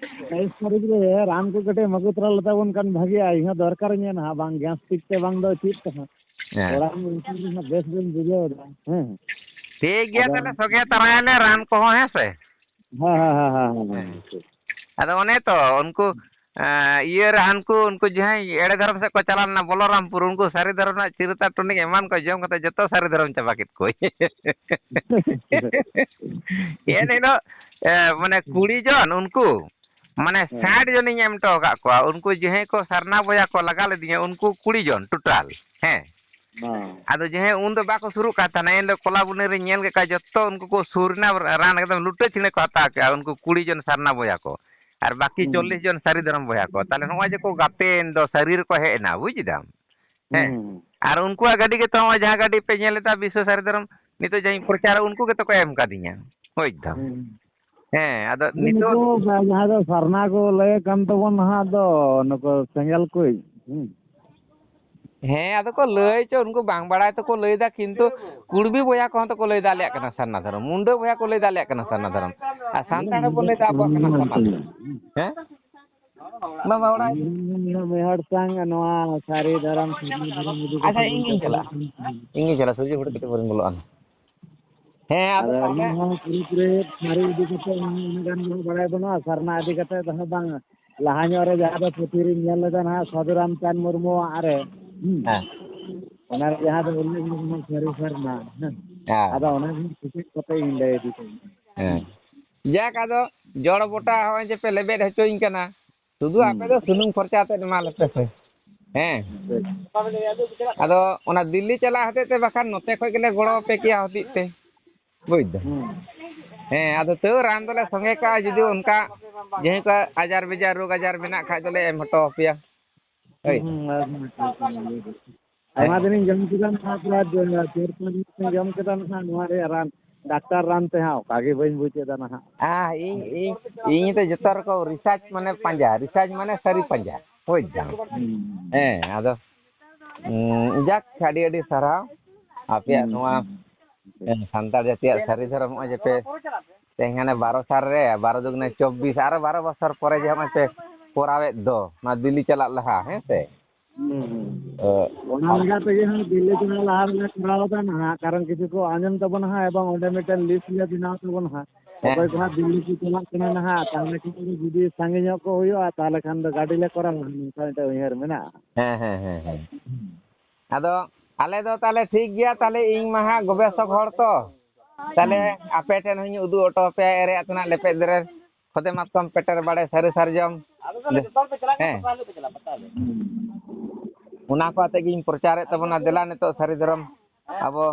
ᱛᱮᱭᱤᱥ ᱛᱟᱹᱨᱤᱠᱷ ᱨᱮ ᱨᱟᱱ ᱠᱚ ᱠᱟᱹᱴᱤᱡ ᱮᱢ ᱟᱹᱜᱩ ᱛᱚᱨᱟ ᱞᱮᱛᱟ ᱵᱚᱱ ᱠᱷᱟᱱ ᱵᱷᱟᱜᱮᱜᱼᱟ, ᱤᱧ ᱦᱚᱸ ᱫᱚᱨᱠᱟᱨᱤᱧᱟᱹ ᱱᱟᱦᱟᱜ, ᱵᱟᱝ ᱜᱮᱥᱴᱤᱠ ᱛᱮ ᱵᱟᱝ ᱫᱚ ᱪᱮᱫ ᱛᱮᱦᱚᱸ᱾ ᱦᱮᱸ᱾ ᱚᱲᱟᱜ ᱨᱮ ᱩᱱᱠᱩ ᱜᱮ ᱱᱟᱦᱟᱜ ᱵᱮᱥ ᱵᱟᱹᱧ ᱵᱩᱡᱷᱟᱹᱣ ᱮᱫᱟ, ᱦᱮᱸ᱾ ᱴᱷᱤᱠ ᱜᱮᱭᱟ, ᱟᱫᱚ ᱛᱟᱦᱞᱮ ᱥᱚᱸᱜᱮ ᱛᱟᱨᱟᱭᱟᱞᱮ ᱨᱟᱱ ᱠᱚᱦᱚᱸ, ᱦᱮᱸ ᱥᱮ? ᱦᱮᱸ, ᱦᱮᱸ, ᱦᱮᱸ, ᱦᱮᱸ, ᱦᱮᱸ, ᱦᱮᱸ, ᱦᱮᱸ᱾ ᱴᱷᱤᱠ᱾ ᱟᱫᱚ ᱚᱱᱮ ᱛᱚ, ᱩᱱᱠᱩ ᱮᱸ, ᱤᱭᱟᱹ ᱨᱮ ᱦᱟᱱᱠᱩ, ᱩᱱᱠᱩ ᱡᱟᱦᱟᱸᱭ ᱮᱲᱮ ᱫᱷᱚᱨᱚᱢ ᱥᱮᱫ ᱠᱚ ᱪᱟᱞᱟᱣ ᱞᱮᱱᱟ, ᱵᱚᱞᱚᱨᱟᱢᱯᱩᱨ, ᱩᱱᱠᱩ ᱥᱟᱹᱨᱤ ᱫᱷᱚᱨᱚᱢ ᱨᱮᱱᱟᱜ ᱪᱤᱨᱟᱹ ᱛᱟᱨ ᱴᱚᱱᱤᱠ ᱮᱢᱟᱱ ᱠᱚ ᱡᱚᱢ ᱠᱟᱛᱮ ᱡᱚᱛᱚ ᱥᱟᱹᱨᱤ ᱫᱷᱚᱨᱚᱢ ᱪᱟᱵᱟ ᱠᱮᱫ ᱠᱚᱣᱟᱭ᱾ ᱮᱱ ᱦᱤᱞᱳᱜ, ᱮ, ᱢᱟᱱᱮ ᱠᱩᱲᱤ ᱡᱚᱱ ᱩᱱᱠᱩ, ᱢᱟᱱᱮ ᱦᱮᱸ᱾ ᱥᱟᱴ ᱡᱚᱱᱤᱧ ᱮᱢ ᱦᱚᱴᱚ ᱟᱠᱟᱫ ᱠᱚᱣᱟ᱾ ᱩᱱᱠᱩ ᱡᱟᱦᱟᱸᱭ ᱠᱚ ᱥᱟᱨᱱᱟ ᱵᱚᱭᱦᱟ ᱠᱚ ᱞᱟᱜᱟ ᱞᱤᱫᱤᱧᱟ, ᱩᱱᱠᱩ ᱠᱩᱲᱤ ᱡᱚᱱ total᱾ ᱦᱮᱸ᱾ ᱦᱮᱸ᱾ ᱟᱫᱚ ᱡᱟᱦᱟᱸᱭ ᱩᱱ ᱫᱚ ᱵᱟᱠᱚ ᱥᱩᱨᱩᱜ ᱠᱟᱱ ᱛᱟᱦᱮᱱᱟ, ᱮᱱ ᱦᱤᱞᱳᱜ ᱠᱚᱞᱟ ᱵᱩᱱᱤ ᱨᱮᱧ ᱧᱮᱞ ᱠᱮᱫ ᱠᱚᱣᱟ, ᱡᱚᱛᱚ ᱩᱱᱠᱩ ᱠᱚ ᱥᱩᱨ ᱨᱮᱱᱟᱜ ᱨᱟᱱ ᱮᱠᱫᱚᱢ ᱞᱩᱴᱟᱹ ᱪᱷᱤᱲᱟᱹ ᱠᱚ ᱦᱟᱛᱟᱣ ᱠᱮᱜᱼᱟ, ᱩᱱᱠᱩ ᱠᱩᱲᱤ ᱡᱚᱱ ᱥᱟᱨᱱᱟ ᱵᱚᱭᱦᱟ ᱠᱚ᱾ ᱟᱨ ᱵᱟᱹᱠᱤ ᱦᱩᱸ᱾ ᱪᱚᱞᱞᱤᱥ ᱡᱚᱱ ᱥᱟᱹᱨᱤ ᱫᱷᱚᱨᱚᱢ ᱵᱚᱭᱦᱟ ᱠᱚ᱾ ᱛᱟᱦᱞᱮ ᱱᱚᱜᱼᱚᱭ ᱡᱮ ᱠᱚ ᱜᱟᱛᱮᱭᱮᱱ ᱫᱚ, ᱥᱟᱹᱨᱤ ᱨᱮᱠᱚ ᱦᱮᱡ ᱮᱱᱟ, ᱵᱩᱡ ᱮᱫᱟᱢ? ᱦᱮᱸ᱾ ᱦᱩᱸ᱾ ᱟᱨ ᱩᱱᱠᱩᱣᱟᱜ ᱜᱟᱹᱰᱤ ᱜᱮᱛᱚ ᱱᱚᱜᱼᱚᱭ ᱡᱟᱦᱟᱸ ᱜᱟᱹᱰᱤ ᱯᱮ ᱧᱮᱞ ᱮᱫᱟ, ᱵᱤᱥᱥᱚ ᱥᱟᱹᱨᱤ ᱫᱷᱚᱨᱚᱢ, ᱱᱤᱛᱚᱜ ᱡᱟᱦᱟᱸᱧ ᱯᱨᱚᱪᱟᱨᱟ, ᱩᱱᱠᱩ ᱜᱮᱛᱚ ᱠᱚ ᱮᱢ ᱠᱟᱫᱤᱧᱟ, ᱵᱩᱡ ᱫᱟᱢ? ᱦᱩᱸ᱾ ᱦᱮᱸ, ᱟᱫᱚ ᱟᱫᱚ ᱱᱤᱛᱚᱜ ᱱᱩᱠᱩ ᱡᱟᱦᱟᱸ ᱫᱚ ᱥᱟᱨᱱᱟ ᱠᱚ ᱞᱟᱹᱭᱮᱫ ᱠᱟᱱ ᱛᱟᱵᱚᱱ ᱱᱟᱦᱟᱜ ᱫᱚ, ᱱᱩᱠᱩ ᱥᱮᱸᱜᱮᱞ ᱠᱩᱡ, ᱦᱩᱸ᱾ ᱦᱮᱸ, ᱟᱫᱚ ᱠᱚ ᱞᱟᱹᱭ ᱪᱚ, ᱩᱱᱠᱩ ᱵᱟᱝ ᱵᱟᱲᱟᱭ ᱛᱮᱠᱚ ᱞᱟᱹᱭ ᱫᱟ, ᱠᱤᱱᱛᱩ ᱠᱩᱲᱵᱤ ᱵᱚᱭᱦᱟ ᱠᱚᱦᱚᱸ ᱛᱚᱠᱚ ᱞᱟᱹᱭ ᱫᱟ ᱟᱞᱮᱭᱟᱜ ᱠᱟᱱᱟ ᱥᱟᱨᱱᱟ ᱫᱷᱚᱨᱚᱢ, ᱢᱩᱱᱰᱟᱹ ᱵᱚᱭᱦᱟ ᱠᱚ ᱞᱟᱹᱭ ᱫᱟ ᱟᱞᱮᱭᱟᱜ ᱠᱟᱱᱟ ᱥᱟᱨᱱᱟ ᱫᱷᱚᱨᱚᱢ, ᱟᱨ ᱥᱟᱱᱛᱟᱲ ᱦᱚᱸ ᱵᱚᱱ ᱞᱟᱹᱭ ᱫᱟ ᱟᱵᱚᱣᱟᱜ ᱠᱟᱱᱟ ᱥᱟᱨᱱᱟ ᱫᱷᱚᱨᱚᱢ᱾ ᱦᱮᱸ? ᱵᱟᱵᱟ ᱚᱲᱟᱜ ᱢᱤᱫ ᱦᱚᱲ ᱥᱟᱝ ᱱᱚᱣᱟ ᱥᱟᱹᱨᱤ ᱫᱷᱚᱨᱚᱢ, ᱥᱟᱹᱨᱤ ᱫᱷᱚᱨᱚᱢ ᱤᱫᱤ ᱠᱟᱛᱮ ᱟᱪᱪᱷᱟ, ᱤᱧ ᱜᱤᱧ ᱪᱟᱞᱟᱜᱼᱟ᱾ ᱤᱧ ᱜᱤᱧ ᱪᱟᱞᱟᱜᱼᱟ, ᱥᱩᱨᱡᱚ ᱦᱩᱲᱩ ᱠᱟᱹᱴᱤᱡ ᱯᱚᱨᱮᱧ ᱵᱚᱞᱚᱜᱼᱟ᱾ ᱦᱮᱸ, ᱟᱫᱚ ᱟᱫᱚ ᱛᱟᱦᱞᱮ ᱟᱹᱞᱤᱧ ᱦᱚᱸ ᱯᱩᱨᱟᱹᱯᱩᱨᱤ ᱥᱟᱹᱨᱤ ᱤᱫᱤ ᱠᱟᱛᱮ ᱦᱚᱸ ᱩᱱᱟᱹᱜ ᱜᱟᱱ ᱫᱚ ᱵᱟᱲᱟᱭ ᱵᱟᱹᱱᱩᱜᱼᱟ, ᱥᱟᱨᱱᱟ ᱤᱫᱤ ᱠᱟᱛᱮ ᱫᱚ ᱦᱟᱸᱜ ᱵᱟᱝ᱾ ᱞᱟᱦᱟ ᱧᱚᱜ ᱨᱮ ᱡᱟᱦᱟᱸ ᱫᱚ ᱯᱩᱛᱷᱤ ᱨᱤᱧ ᱧᱮᱞ ᱞᱮᱫᱟ ᱱᱟᱦᱟᱜ ᱥᱟᱹᱫᱷᱩ ᱨᱟᱢᱪᱟᱸᱫᱽ ᱢᱩᱨᱢᱩᱣᱟᱜ ᱨᱮ, ᱦᱩᱸ᱾ ᱦᱮᱸ᱾ ᱚᱱᱟ ᱨᱮ ᱡᱟᱦᱟᱸ ᱫᱚ ᱩᱞᱞᱮᱠᱷ ᱢᱮᱱᱟᱜᱼᱟ ᱥᱟᱹᱨᱤ ᱥᱟᱨᱱᱟ, ᱦᱮᱸ᱾ ᱦᱮᱸ᱾ ᱟᱫᱚ ᱚᱱᱟ ᱜᱮ ᱠᱮᱪᱮᱫ ᱠᱟᱛᱮ ᱤᱧ ᱞᱟᱹᱭ ᱤᱫᱤ ᱠᱚᱣᱟ᱾ ᱦᱮᱸ᱾ ᱡᱟᱠ, ᱟᱫᱚ ᱡᱚᱲ ᱵᱚᱴᱟ ᱦᱚᱸᱜᱼᱚᱭ ᱡᱮ ᱯᱮ ᱞᱮᱵᱮᱫ ᱦᱚᱪᱚᱧ ᱠᱟᱱᱟ, ᱥᱩᱫᱷᱩ ᱦᱩᱸ᱾ ᱟᱯᱮ ᱫᱚ ᱥᱩᱱᱩᱢ ᱠᱷᱚᱨᱪᱟ ᱛᱮᱫ ᱮᱢᱟ ᱞᱮᱯᱮ ᱥᱮ᱾ ᱦᱮᱸ᱾ ᱴᱷᱤᱠ᱾ ᱟᱫᱚ ᱚᱱᱟ ᱫᱤᱞᱞᱤ ᱪᱟᱞᱟᱜ ᱦᱚᱛᱮᱡ ᱛᱮ ᱵᱟᱠᱷᱟᱱ ᱱᱚᱛᱮ ᱠᱷᱚᱡ ᱜᱮᱞᱮ ᱜᱚᱲᱚ ᱟᱯᱮ ᱠᱮᱭᱟ ᱦᱚᱛᱮᱡ ᱛᱮ᱾ ᱵᱩᱡᱽ ᱫᱟᱢ? ᱦᱩᱸ᱾ ᱦᱮᱸ, ᱟᱫᱚ ᱛᱟᱹᱣ ᱨᱟᱱ ᱫᱚᱞᱮ ᱥᱚᱸᱜᱮ ᱠᱟᱜᱼᱟ, ᱡᱩᱫᱤ ᱚᱱᱠᱟ ᱡᱟᱦᱟᱸᱭ ᱠᱚ ᱟᱡᱟᱨ ᱵᱮᱡᱟᱨ ᱨᱳᱜᱽ ᱟᱡᱟᱨ ᱢᱮᱱᱟᱜ ᱠᱷᱟᱡ ᱫᱚᱞᱮ ᱮᱢ ᱦᱚᱴᱚ ᱟᱯᱮᱭᱟ᱾ ᱦᱳᱭ᱾ ᱦᱩᱸ, ᱦᱩᱸ, ᱟᱹᱰᱤ ᱱᱟᱯᱟᱭ ᱠᱟᱱᱟ, ᱟᱹᱰᱤ ᱱᱟᱯᱟᱭ᱾ ᱦᱮᱸ᱾ ᱟᱭᱢᱟ ᱫᱤᱱᱤᱧ ᱡᱚᱢ ᱠᱮᱫᱟ ᱱᱟᱦᱟᱜ, ᱯᱨᱟᱭ ᱪᱟᱨ ᱯᱟᱸᱪ ᱫᱤᱱ ᱡᱚᱢ ᱠᱮᱫᱟ ᱱᱟᱦᱟᱜ, ᱱᱚᱣᱟ ᱨᱮᱭᱟᱜ ᱨᱟᱱ, ᱰᱟᱠᱛᱟᱨ ᱨᱟᱱ ᱛᱮᱦᱟᱸᱜ ᱚᱠᱟ ᱜᱮ ᱵᱟᱹᱧ ᱵᱩᱡᱽ ᱮᱫᱟ ᱱᱟᱦᱟᱜ᱾ ᱟᱦ, ᱤᱧ, ᱤᱧ, ᱤᱧ ᱫᱚ ᱡᱚᱛᱚ ᱨᱚᱠᱚᱢ research ᱢᱟᱱᱮ ᱯᱟᱸᱡᱟ, research ᱢᱟᱱᱮ ᱥᱟᱹᱨᱤ ᱯᱟᱸᱡᱟ, ᱵᱩᱡᱽ ᱫᱟᱢ? ᱦᱩᱸ᱾ ᱦᱮᱸ, ᱟᱫᱚ, ᱩᱸ, ᱡᱟᱠ, ᱟᱹᱰᱤ ᱟᱹᱰᱤ ᱥᱟᱨᱦᱟᱣ ᱟᱯᱮᱭᱟᱜ ᱦᱩᱸ᱾ ᱱᱚᱣᱟ, ᱦᱩᱸ᱾ ᱮᱸ, ᱥᱟᱱᱛᱟᱲ ᱡᱟᱹᱛᱤᱭᱟᱜ ᱥᱟᱹᱨᱤ ᱫᱷᱚᱨᱚᱢ ᱱᱚᱜᱼᱚᱭ ᱡᱮ ᱯᱮ ᱛᱮᱦᱮᱧ ᱦᱟᱱᱮ ᱵᱟᱨᱚ ᱥᱟᱞ ᱨᱮ, ᱵᱟᱨᱚ ᱫᱩᱜᱩᱱᱮ ᱪᱚᱵᱵᱤᱥ, ᱟᱨᱚ ᱵᱟᱨᱚ ᱵᱚᱪᱷᱚᱨ ᱯᱚᱨᱮ ᱡᱮ ᱱᱚᱜᱼᱚᱭ ᱯᱮ ᱠᱚᱨᱟᱣᱮᱫ ᱫᱚ, ᱱᱚᱣᱟ ᱫᱤᱞᱞᱤ ᱪᱟᱞᱟᱜ ᱞᱟᱦᱟ, ᱦᱮᱸ ᱥᱮ? ᱦᱩᱸ, ᱦᱩᱸ᱾ ᱚ, ᱚᱱᱟ ᱟᱨ ᱞᱮᱠᱟ ᱛᱮᱜᱮ ᱦᱟᱸᱜ ᱫᱤᱞᱞᱤ ᱪᱟᱞᱟᱜ ᱞᱟᱦᱟ ᱨᱮᱞᱮ ᱠᱚᱨᱟᱣ ᱮᱫᱟ ᱱᱟᱦᱟᱜ, ᱠᱟᱨᱚᱱ ᱠᱤᱪᱷᱩ ᱠᱚ ᱟᱸᱡᱚᱢ ᱛᱟᱵᱚᱱᱟ ᱦᱟᱸᱜ, ᱮᱵᱚᱝ ᱚᱸᱰᱮ ᱢᱤᱫᱴᱮᱱ list ᱞᱮ ᱵᱮᱱᱟᱣ ᱛᱟᱵᱚᱱᱟ ᱦᱟᱸᱜ᱾ ᱚᱠᱚᱭ ᱠᱚ ᱦᱟᱸᱜ ᱫᱤᱞᱞᱤ ᱠᱚ ᱪᱟᱞᱟᱜ ᱠᱟᱱᱟ ᱱᱟᱦᱟᱜ, ᱛᱟᱦᱚᱞᱮ ᱠᱷᱟᱱ ᱫᱚ ᱡᱩᱫᱤ ᱥᱟᱸᱜᱮ ᱧᱚᱜ ᱠᱚ ᱦᱩᱭᱩᱜᱼᱟ, ᱛᱟᱦᱚᱞᱮ ᱠᱷᱟᱱ ᱫᱚ ᱜᱟᱹᱰᱤ ᱞᱮ ᱠᱚᱨᱟᱣᱟ, ᱱᱚᱝᱠᱟ ᱢᱤᱫᱴᱮᱱ ᱩᱭᱦᱟᱹᱨ ᱢᱮᱱᱟᱜᱼᱟ᱾ ᱦᱮᱸ, ᱦᱮᱸ, ᱦᱮᱸ, ᱦᱮᱸ᱾ ᱟᱫᱚ ᱟᱞᱮ ᱫᱚ ᱛᱟᱦᱚᱞᱮ ᱴᱷᱤᱠ ᱜᱮᱭᱟ, ᱛᱟᱦᱚᱞᱮ ᱤᱧ ᱢᱟ ᱦᱟᱸᱜ ᱜᱚᱵᱮᱥᱚᱠ ᱦᱚᱲ ᱛᱚ, ᱛᱟᱦᱚᱞᱮ ᱟᱯᱮ ᱴᱷᱮᱱ ᱦᱚᱸᱧ ᱩᱫᱩᱜ ᱦᱚᱴᱚ ᱟᱯᱮᱭᱟ ᱮᱨᱮ ᱟᱹᱛᱩ ᱨᱮᱱᱟᱜ ᱞᱮᱯᱮᱡ ᱫᱮᱨᱮ, ᱠᱷᱚᱫᱮ ᱢᱟᱛᱠᱚᱢ ᱯᱮᱴᱮᱨ ᱵᱟᱲᱮ ᱥᱟᱹᱨᱤ ᱥᱟᱨᱡᱚᱢ᱾ ᱦᱮᱸ᱾ ᱚᱱᱟ ᱠᱚ ᱟᱛᱮ ᱜᱤᱧ ᱯᱨᱚᱪᱟᱨᱮᱫ ᱛᱟᱵᱚᱱᱟ᱾ ᱫᱮᱞᱟ ᱱᱤᱛᱚᱜ ᱥᱟᱹᱨᱤ ᱫᱷᱚᱨᱚᱢ ᱟᱵᱚ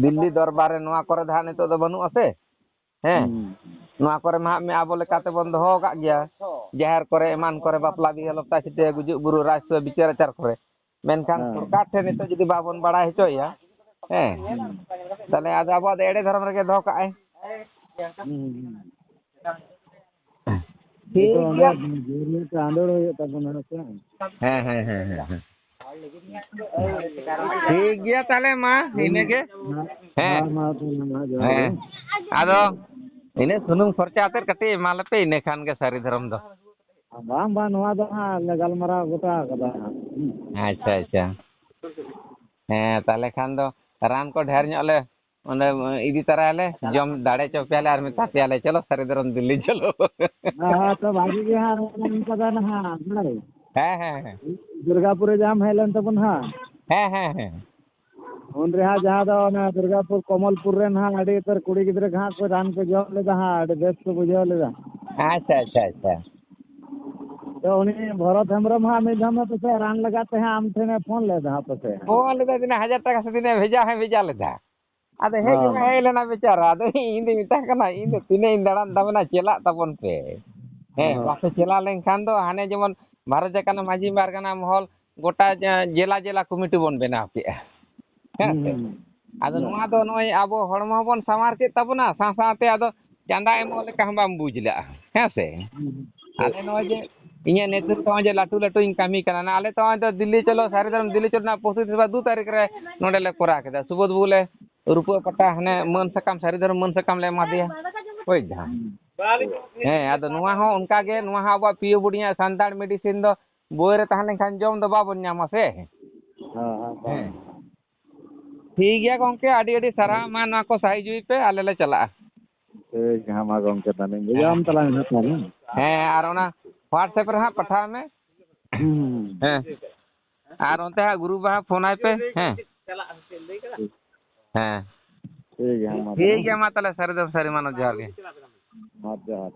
ᱫᱤᱞᱞᱤ ᱫᱚᱨᱵᱟᱨ ᱨᱮ ᱱᱚᱣᱟ ᱠᱚᱨᱮ ᱫᱚ ᱦᱟᱸᱜ ᱱᱤᱛᱚᱜ ᱫᱚ ᱵᱟᱹᱱᱩᱜᱼᱟ ᱥᱮ᱾ ᱦᱮᱸ᱾ ᱦᱩᱸ᱾ ᱱᱚᱣᱟ ᱠᱚᱨᱮ ᱢᱟ ᱦᱟᱸᱜ ᱟᱵᱚ ᱞᱮᱠᱟ ᱛᱮᱵᱚᱱ ᱫᱚᱦᱚ ᱟᱠᱟᱫ ᱜᱮᱭᱟ᱾ ᱡᱟᱦᱮᱨ ᱠᱚᱨᱮ, ᱮᱢᱟᱱ ᱠᱚᱨᱮ, ᱵᱟᱯᱞᱟ ᱵᱤᱦᱟᱹ ᱞᱚᱯᱛᱟ ᱪᱷᱤᱴᱭᱟᱹ ᱜᱩᱡᱩᱜ ᱵᱩᱨᱩ ᱨᱟᱡᱽᱥᱚ ᱵᱤᱪᱟᱹᱨ ᱟᱪᱟᱨ ᱠᱚᱨᱮ᱾ ᱢᱮᱱᱠᱷᱟᱱ ᱦᱮᱸ᱾ ᱥᱚᱨᱠᱟᱨ ᱴᱷᱮᱱ ᱱᱤᱛᱚᱜ ᱡᱩᱫᱤ ᱵᱟᱵᱚᱱ ᱵᱟᱲᱟᱭ ᱦᱚᱪᱚᱭᱮᱭᱟ, ᱦᱮᱸ, ᱦᱩᱸ᱾ ᱛᱟᱦᱚᱞᱮ ᱟᱫᱚ ᱟᱵᱚᱣᱟᱜ ᱫᱚ ᱮᱲᱮ ᱫᱷᱚᱨᱚᱢ ᱨᱮᱜᱮ ᱫᱚᱦᱚ ᱠᱟᱜᱼᱟᱭ᱾ ᱦᱩᱸ, ᱦᱩᱸ᱾ ᱴᱷᱤᱠ ᱱᱤᱛᱚᱜ ᱚᱱᱟ ᱜᱮᱭᱟ᱾ ᱡᱳᱨ ᱧᱚᱜ ᱛᱮ ᱟᱸᱫᱳᱲ ᱦᱩᱭᱩᱜ ᱛᱟᱵᱚᱱᱟ, ᱦᱮᱸ ᱥᱮ? ᱦᱮᱸ, ᱦᱮᱸ, ᱦᱮᱸ, ᱦᱮᱸ, ᱦᱮᱸ᱾ ᱴᱷᱤᱠ ᱜᱮᱭᱟ ᱛᱟᱦᱚᱞᱮ ᱢᱟ, ᱤᱱᱟᱹᱜᱮ᱾ ᱦᱮᱸ᱾ ᱦᱮᱸ, ᱢᱟ ᱛᱟᱦᱚᱞᱮ ᱢᱟ ᱡᱚᱦᱟᱨ ᱜᱮ᱾ ᱦᱮᱸ᱾ ᱟᱫᱚ ᱤᱱᱟᱹ ᱥᱩᱱᱩᱢ ᱠᱷᱚᱨᱪᱟ ᱟᱛᱮᱫ ᱠᱟᱹᱴᱤᱡ ᱮᱢᱟ ᱞᱮᱯᱮ, ᱤᱱᱟᱹ ᱠᱷᱟᱱ ᱜᱮ ᱥᱟᱹᱨᱤ ᱫᱷᱚᱨᱚᱢ ᱫᱚ᱾ ᱵᱟᱝ, ᱵᱟᱝ, ᱱᱚᱣᱟ ᱫᱚ ᱦᱟᱸᱜ ᱞᱮ ᱜᱟᱞᱢᱟᱨᱟᱣ ᱜᱚᱴᱟ ᱟᱠᱟᱫᱟ ᱦᱟᱸᱜ᱾ ᱦᱩᱸ᱾ ᱟᱪᱪᱷᱟ, ᱟᱪᱪᱷᱟ᱾ ᱦᱮᱸ, ᱛᱟᱦᱚᱞᱮ ᱠᱷᱟᱱ ᱫᱚ ᱨᱟᱱ ᱠᱚ ᱰᱷᱮᱨ ᱧᱚᱜ ᱞᱮ ᱚᱸᱰᱮ ᱤᱫᱤ ᱛᱟᱨᱟᱭᱟᱞᱮ, ᱡᱚᱢ ᱫᱟᱲᱮ ᱦᱚᱪᱚ ᱯᱮᱭᱟᱞᱮ ᱟᱨ ᱢᱮᱛᱟ ᱯᱮᱭᱟᱞᱮ, "ᱪᱚᱞᱚ ᱥᱟᱹᱨᱤ ᱫᱷᱚᱨᱚᱢ ᱫᱤᱞᱞᱤ ᱪᱚᱞᱚ᱾" ᱦᱮᱸ, ᱦᱮᱸ, ᱛᱚ ᱵᱷᱟᱜᱤ ᱜᱮ ᱦᱟᱸᱜ ᱱᱚᱝᱠᱟ ᱫᱚ ᱱᱟᱦᱟᱜ, ᱵᱟᱲᱟᱭ? ᱦᱮᱸ, ᱦᱮᱸ, ᱦᱮᱸ᱾ ᱫᱩᱨᱜᱟᱯᱩᱨ ᱨᱮ ᱡᱟᱦᱟᱸᱢ ᱦᱮᱡ ᱞᱮᱱ ᱛᱟᱵᱚᱱ ᱦᱟᱸᱜ᱾ ᱦᱮᱸ, ᱦᱮᱸ, ᱦᱮᱸ᱾ ᱩᱱ ᱨᱮ ᱦᱟᱸᱜ ᱡᱟᱦᱟᱸ ᱫᱚ ᱚᱱᱟ ᱫᱩᱨᱜᱟᱯᱩᱨ ᱠᱚᱢᱚᱞᱯᱩᱨ ᱨᱮᱱ ᱦᱟᱸᱜ ᱟᱹᱰᱤ ᱩᱛᱟᱹᱨ ᱠᱩᱲᱤ ᱜᱤᱫᱽᱨᱟᱹ ᱠᱚ ᱦᱟᱸᱜ ᱠᱚ ᱨᱟᱱ ᱠᱚ ᱡᱚᱢ ᱞᱮᱫᱟ ᱦᱟᱸᱜ, ᱟᱹᱰᱤ ᱵᱮᱥ ᱠᱚ ᱵᱩᱡᱷᱟᱹᱣ ᱞᱮᱫᱟ᱾ ᱟᱪᱪᱷᱟ, ᱟᱪᱪᱷᱟ, ᱟᱪᱪᱷᱟ᱾ ᱛᱚ ᱩᱱᱤ ᱵᱷᱚᱨᱚᱛ ᱦᱮᱢᱵᱨᱚᱢ ᱦᱟᱸᱜ ᱢᱤᱫ ᱫᱷᱟᱣ ᱢᱟ ᱯᱟᱥᱮᱡ ᱨᱟᱱ ᱞᱟᱜᱟᱫ ᱛᱮ ᱦᱟᱸᱜ ᱟᱢ ᱴᱷᱮᱱᱮ ᱯᱷᱳᱱ ᱞᱮᱫᱟ ᱦᱟᱸᱜ ᱯᱟᱥᱮᱡ᱾ ᱯᱷᱳᱱ ᱞᱮᱫᱟ, ᱛᱤᱱᱟᱹᱜ ᱦᱟᱡᱟᱨ ᱴᱟᱠᱟ ᱥᱮ ᱛᱤᱱᱟᱹᱜ ᱵᱷᱮᱡᱟ ᱦᱚᱸᱭ ᱵᱷᱮᱡᱟ ᱞᱮᱫᱟ᱾ ᱟᱫᱚ ᱦᱮᱡ ᱦᱮᱸ᱾ ᱜᱮᱢᱟ ᱦᱮᱡ ᱞᱮᱱᱟ ᱵᱮᱪᱟᱨᱟ᱾ ᱟᱫᱚ ᱤᱧ ᱫᱩᱧ ᱢᱮᱛᱟᱭ ᱠᱟᱱᱟ, "ᱤᱧ ᱫᱚ ᱛᱤᱱᱟᱹᱜ ᱤᱧ ᱫᱟᱬᱟᱱ ᱛᱟᱵᱮᱱᱟ, ᱪᱟᱞᱟᱜ ᱛᱟᱵᱚᱱ ᱯᱮ᱾ ᱦᱮᱸ, ᱦᱮᱸ᱾ ᱵᱟᱯᱮ ᱪᱟᱞᱟᱣ ᱞᱮᱱᱠᱷᱟᱱ ᱫᱚ ᱦᱟᱱᱮ ᱡᱮᱢᱚᱱ ᱵᱷᱟᱨᱚᱛ ᱡᱟᱠᱟᱛ ᱨᱮᱱᱟᱜ ᱢᱟᱹᱡᱷᱤ ᱯᱟᱨᱜᱟᱱᱟ ᱢᱚᱦᱚᱞ ᱜᱚᱴᱟ ᱡᱮ-, ᱡᱮᱞᱟ ᱡᱮᱞᱟ ᱠᱚᱢᱤᱴᱤ ᱵᱚᱱ ᱵᱮᱱᱟᱣ ᱠᱮᱜᱼᱟ᱾ ᱦᱮᱸ ᱥᱮ?" ᱦᱩᱸ, ᱦᱩᱸ᱾ ᱟᱫᱚ ᱦᱩᱸ᱾ ᱱᱚᱣᱟ ᱫᱚ ᱱᱚᱜᱼᱚᱭ ᱟᱵᱚ ᱦᱚᱲᱢᱚ ᱦᱚᱸᱵᱚᱱ ᱥᱟᱶᱟᱨ ᱠᱮᱫ ᱛᱟᱵᱚᱱᱟ, ᱥᱟᱶ ᱥᱟᱶᱛᱮ ᱟᱫᱚ ᱪᱟᱸᱫᱟ ᱮᱢᱚᱜ ᱞᱮᱠᱟ ᱦᱚᱸ ᱵᱟᱢ ᱵᱩᱡᱽ ᱞᱮᱜᱼᱟ᱾ ᱦᱮᱸ ᱥᱮ? ᱦᱩᱸ, ᱦᱩᱸ᱾ ᱟᱞᱮ ᱱᱚᱜᱼᱚᱭ ᱡᱮ ᱤᱧᱟᱹᱜ ᱱᱮᱛᱨᱤᱛᱵ ᱱᱚᱜᱼᱚᱭ ᱡᱮ ᱞᱟᱹᱴᱩ ᱞᱟᱹᱴᱩᱧ ᱠᱟᱹᱢᱤ ᱠᱟᱱᱟ, ᱟᱞᱮ ᱛᱚ ᱱᱚᱜᱼᱚᱭ ᱫᱚ ᱫᱤᱞᱞᱤ ᱪᱚᱞᱚ, ᱥᱟᱹᱨᱤ ᱫᱷᱚᱨᱚᱢ ᱫᱤᱞᱞᱤ ᱪᱚᱞᱚ ᱨᱮᱱᱟᱜ ᱯᱨᱚᱥᱛᱩᱛᱤ ᱥᱚᱵᱷᱟ ᱫᱩ ᱛᱟᱹᱨᱤᱠᱷ ᱨᱮ ᱱᱚᱰᱮ ᱞᱮ ᱠᱚᱨᱟᱣ ᱠᱮᱫᱟ᱾ ᱥᱩᱵᱳᱫᱷ ᱵᱟᱹᱵᱩ ᱞᱮ ᱨᱩᱯᱟᱹ ᱯᱟᱴᱟ ᱦᱟᱱᱮ ᱢᱟᱹᱱ ᱥᱟᱠᱟᱢ, ᱥᱟᱹᱨᱤ ᱫᱷᱚᱨᱚᱢ ᱢᱟᱹᱱ ᱥᱟᱠᱟᱢ ᱞᱮ ᱮᱢᱟ ᱫᱮᱭᱟ᱾ ᱵᱩᱡᱽ ᱫᱟᱢ? ᱦᱩᱸ᱾ ᱦᱮᱸ, ᱟᱫᱚ ᱱᱚᱣᱟ ᱦᱚᱸ ᱚᱱᱠᱟ ᱜᱮ, ᱱᱚᱣᱟ ᱦᱚᱸ ᱟᱵᱚᱣᱟᱜ ᱯᱤ ᱳ ᱵᱳᱰᱤᱭᱟ ᱥᱟᱱᱛᱟᱲ ᱢᱮᱰᱤᱥᱤᱱ ᱫᱚ ᱵᱳᱭ ᱨᱮ ᱛᱟᱦᱮᱸ ᱞᱮᱱᱠᱷᱟᱱ ᱡᱚᱢ ᱫᱚ ᱵᱟᱵᱚᱱ ᱧᱟᱢᱟ ᱥᱮ᱾ ᱦᱮᱸ, ᱦᱮᱸ, ᱦᱮᱸ᱾ ᱦᱮᱸ᱾ ᱴᱷᱤᱠ ᱜᱮᱭᱟ ᱜᱚᱢᱠᱮ, ᱟᱹᱰᱤ ᱟᱹᱰᱤ ᱥᱟᱨᱦᱟᱣ᱾ ᱢᱟ ᱱᱚᱣᱟ ᱠᱚ ᱥᱟᱭ ᱡᱩᱭ ᱯᱮ, ᱟᱞᱮ ᱞᱮ ᱪᱟᱞᱟᱜᱼᱟ᱾ ᱴᱷᱤᱠ ᱜᱮᱭᱟ, ᱢᱟ ᱜᱚᱢᱠᱮ, ᱛᱟᱦᱚᱞᱮ ᱵᱷᱮᱡᱟᱣᱟᱢ ᱛᱟᱞᱟᱝ ᱦᱟᱸᱜ ᱛᱟᱦᱚᱞᱮ᱾ ᱦᱮᱸ, ᱟᱨ ᱚᱱᱟ WhatsApp ᱨᱮ ᱦᱟᱸᱜ ᱯᱟᱴᱷᱟᱣ ᱢᱮ᱾ ᱦᱩᱸ᱾ ᱦᱮᱸ, ᱟᱨ ᱚᱱᱛᱮ ᱦᱟᱸᱜ ᱜᱨᱩᱯ ᱦᱟᱸᱜ ᱯᱷᱳᱱ ᱟᱭ ᱯᱮ᱾ ᱦᱮᱸ, ᱦᱮᱸ, ᱴᱷᱤᱠ ᱜᱮᱭᱟ, ᱢᱟ ᱴᱷᱤᱠ ᱛᱟᱦᱚᱞᱮ᱾ ᱜᱮᱭᱟ, ᱢᱟ ᱛᱟᱦᱚᱞᱮ ᱥᱟᱹᱨᱤ ᱫᱚ ᱥᱟᱹᱨᱤ ᱢᱟᱱᱚᱛ, ᱡᱚᱦᱟᱨ ᱜᱮ᱾ ᱢᱟ ᱡᱚᱦᱟᱨ᱾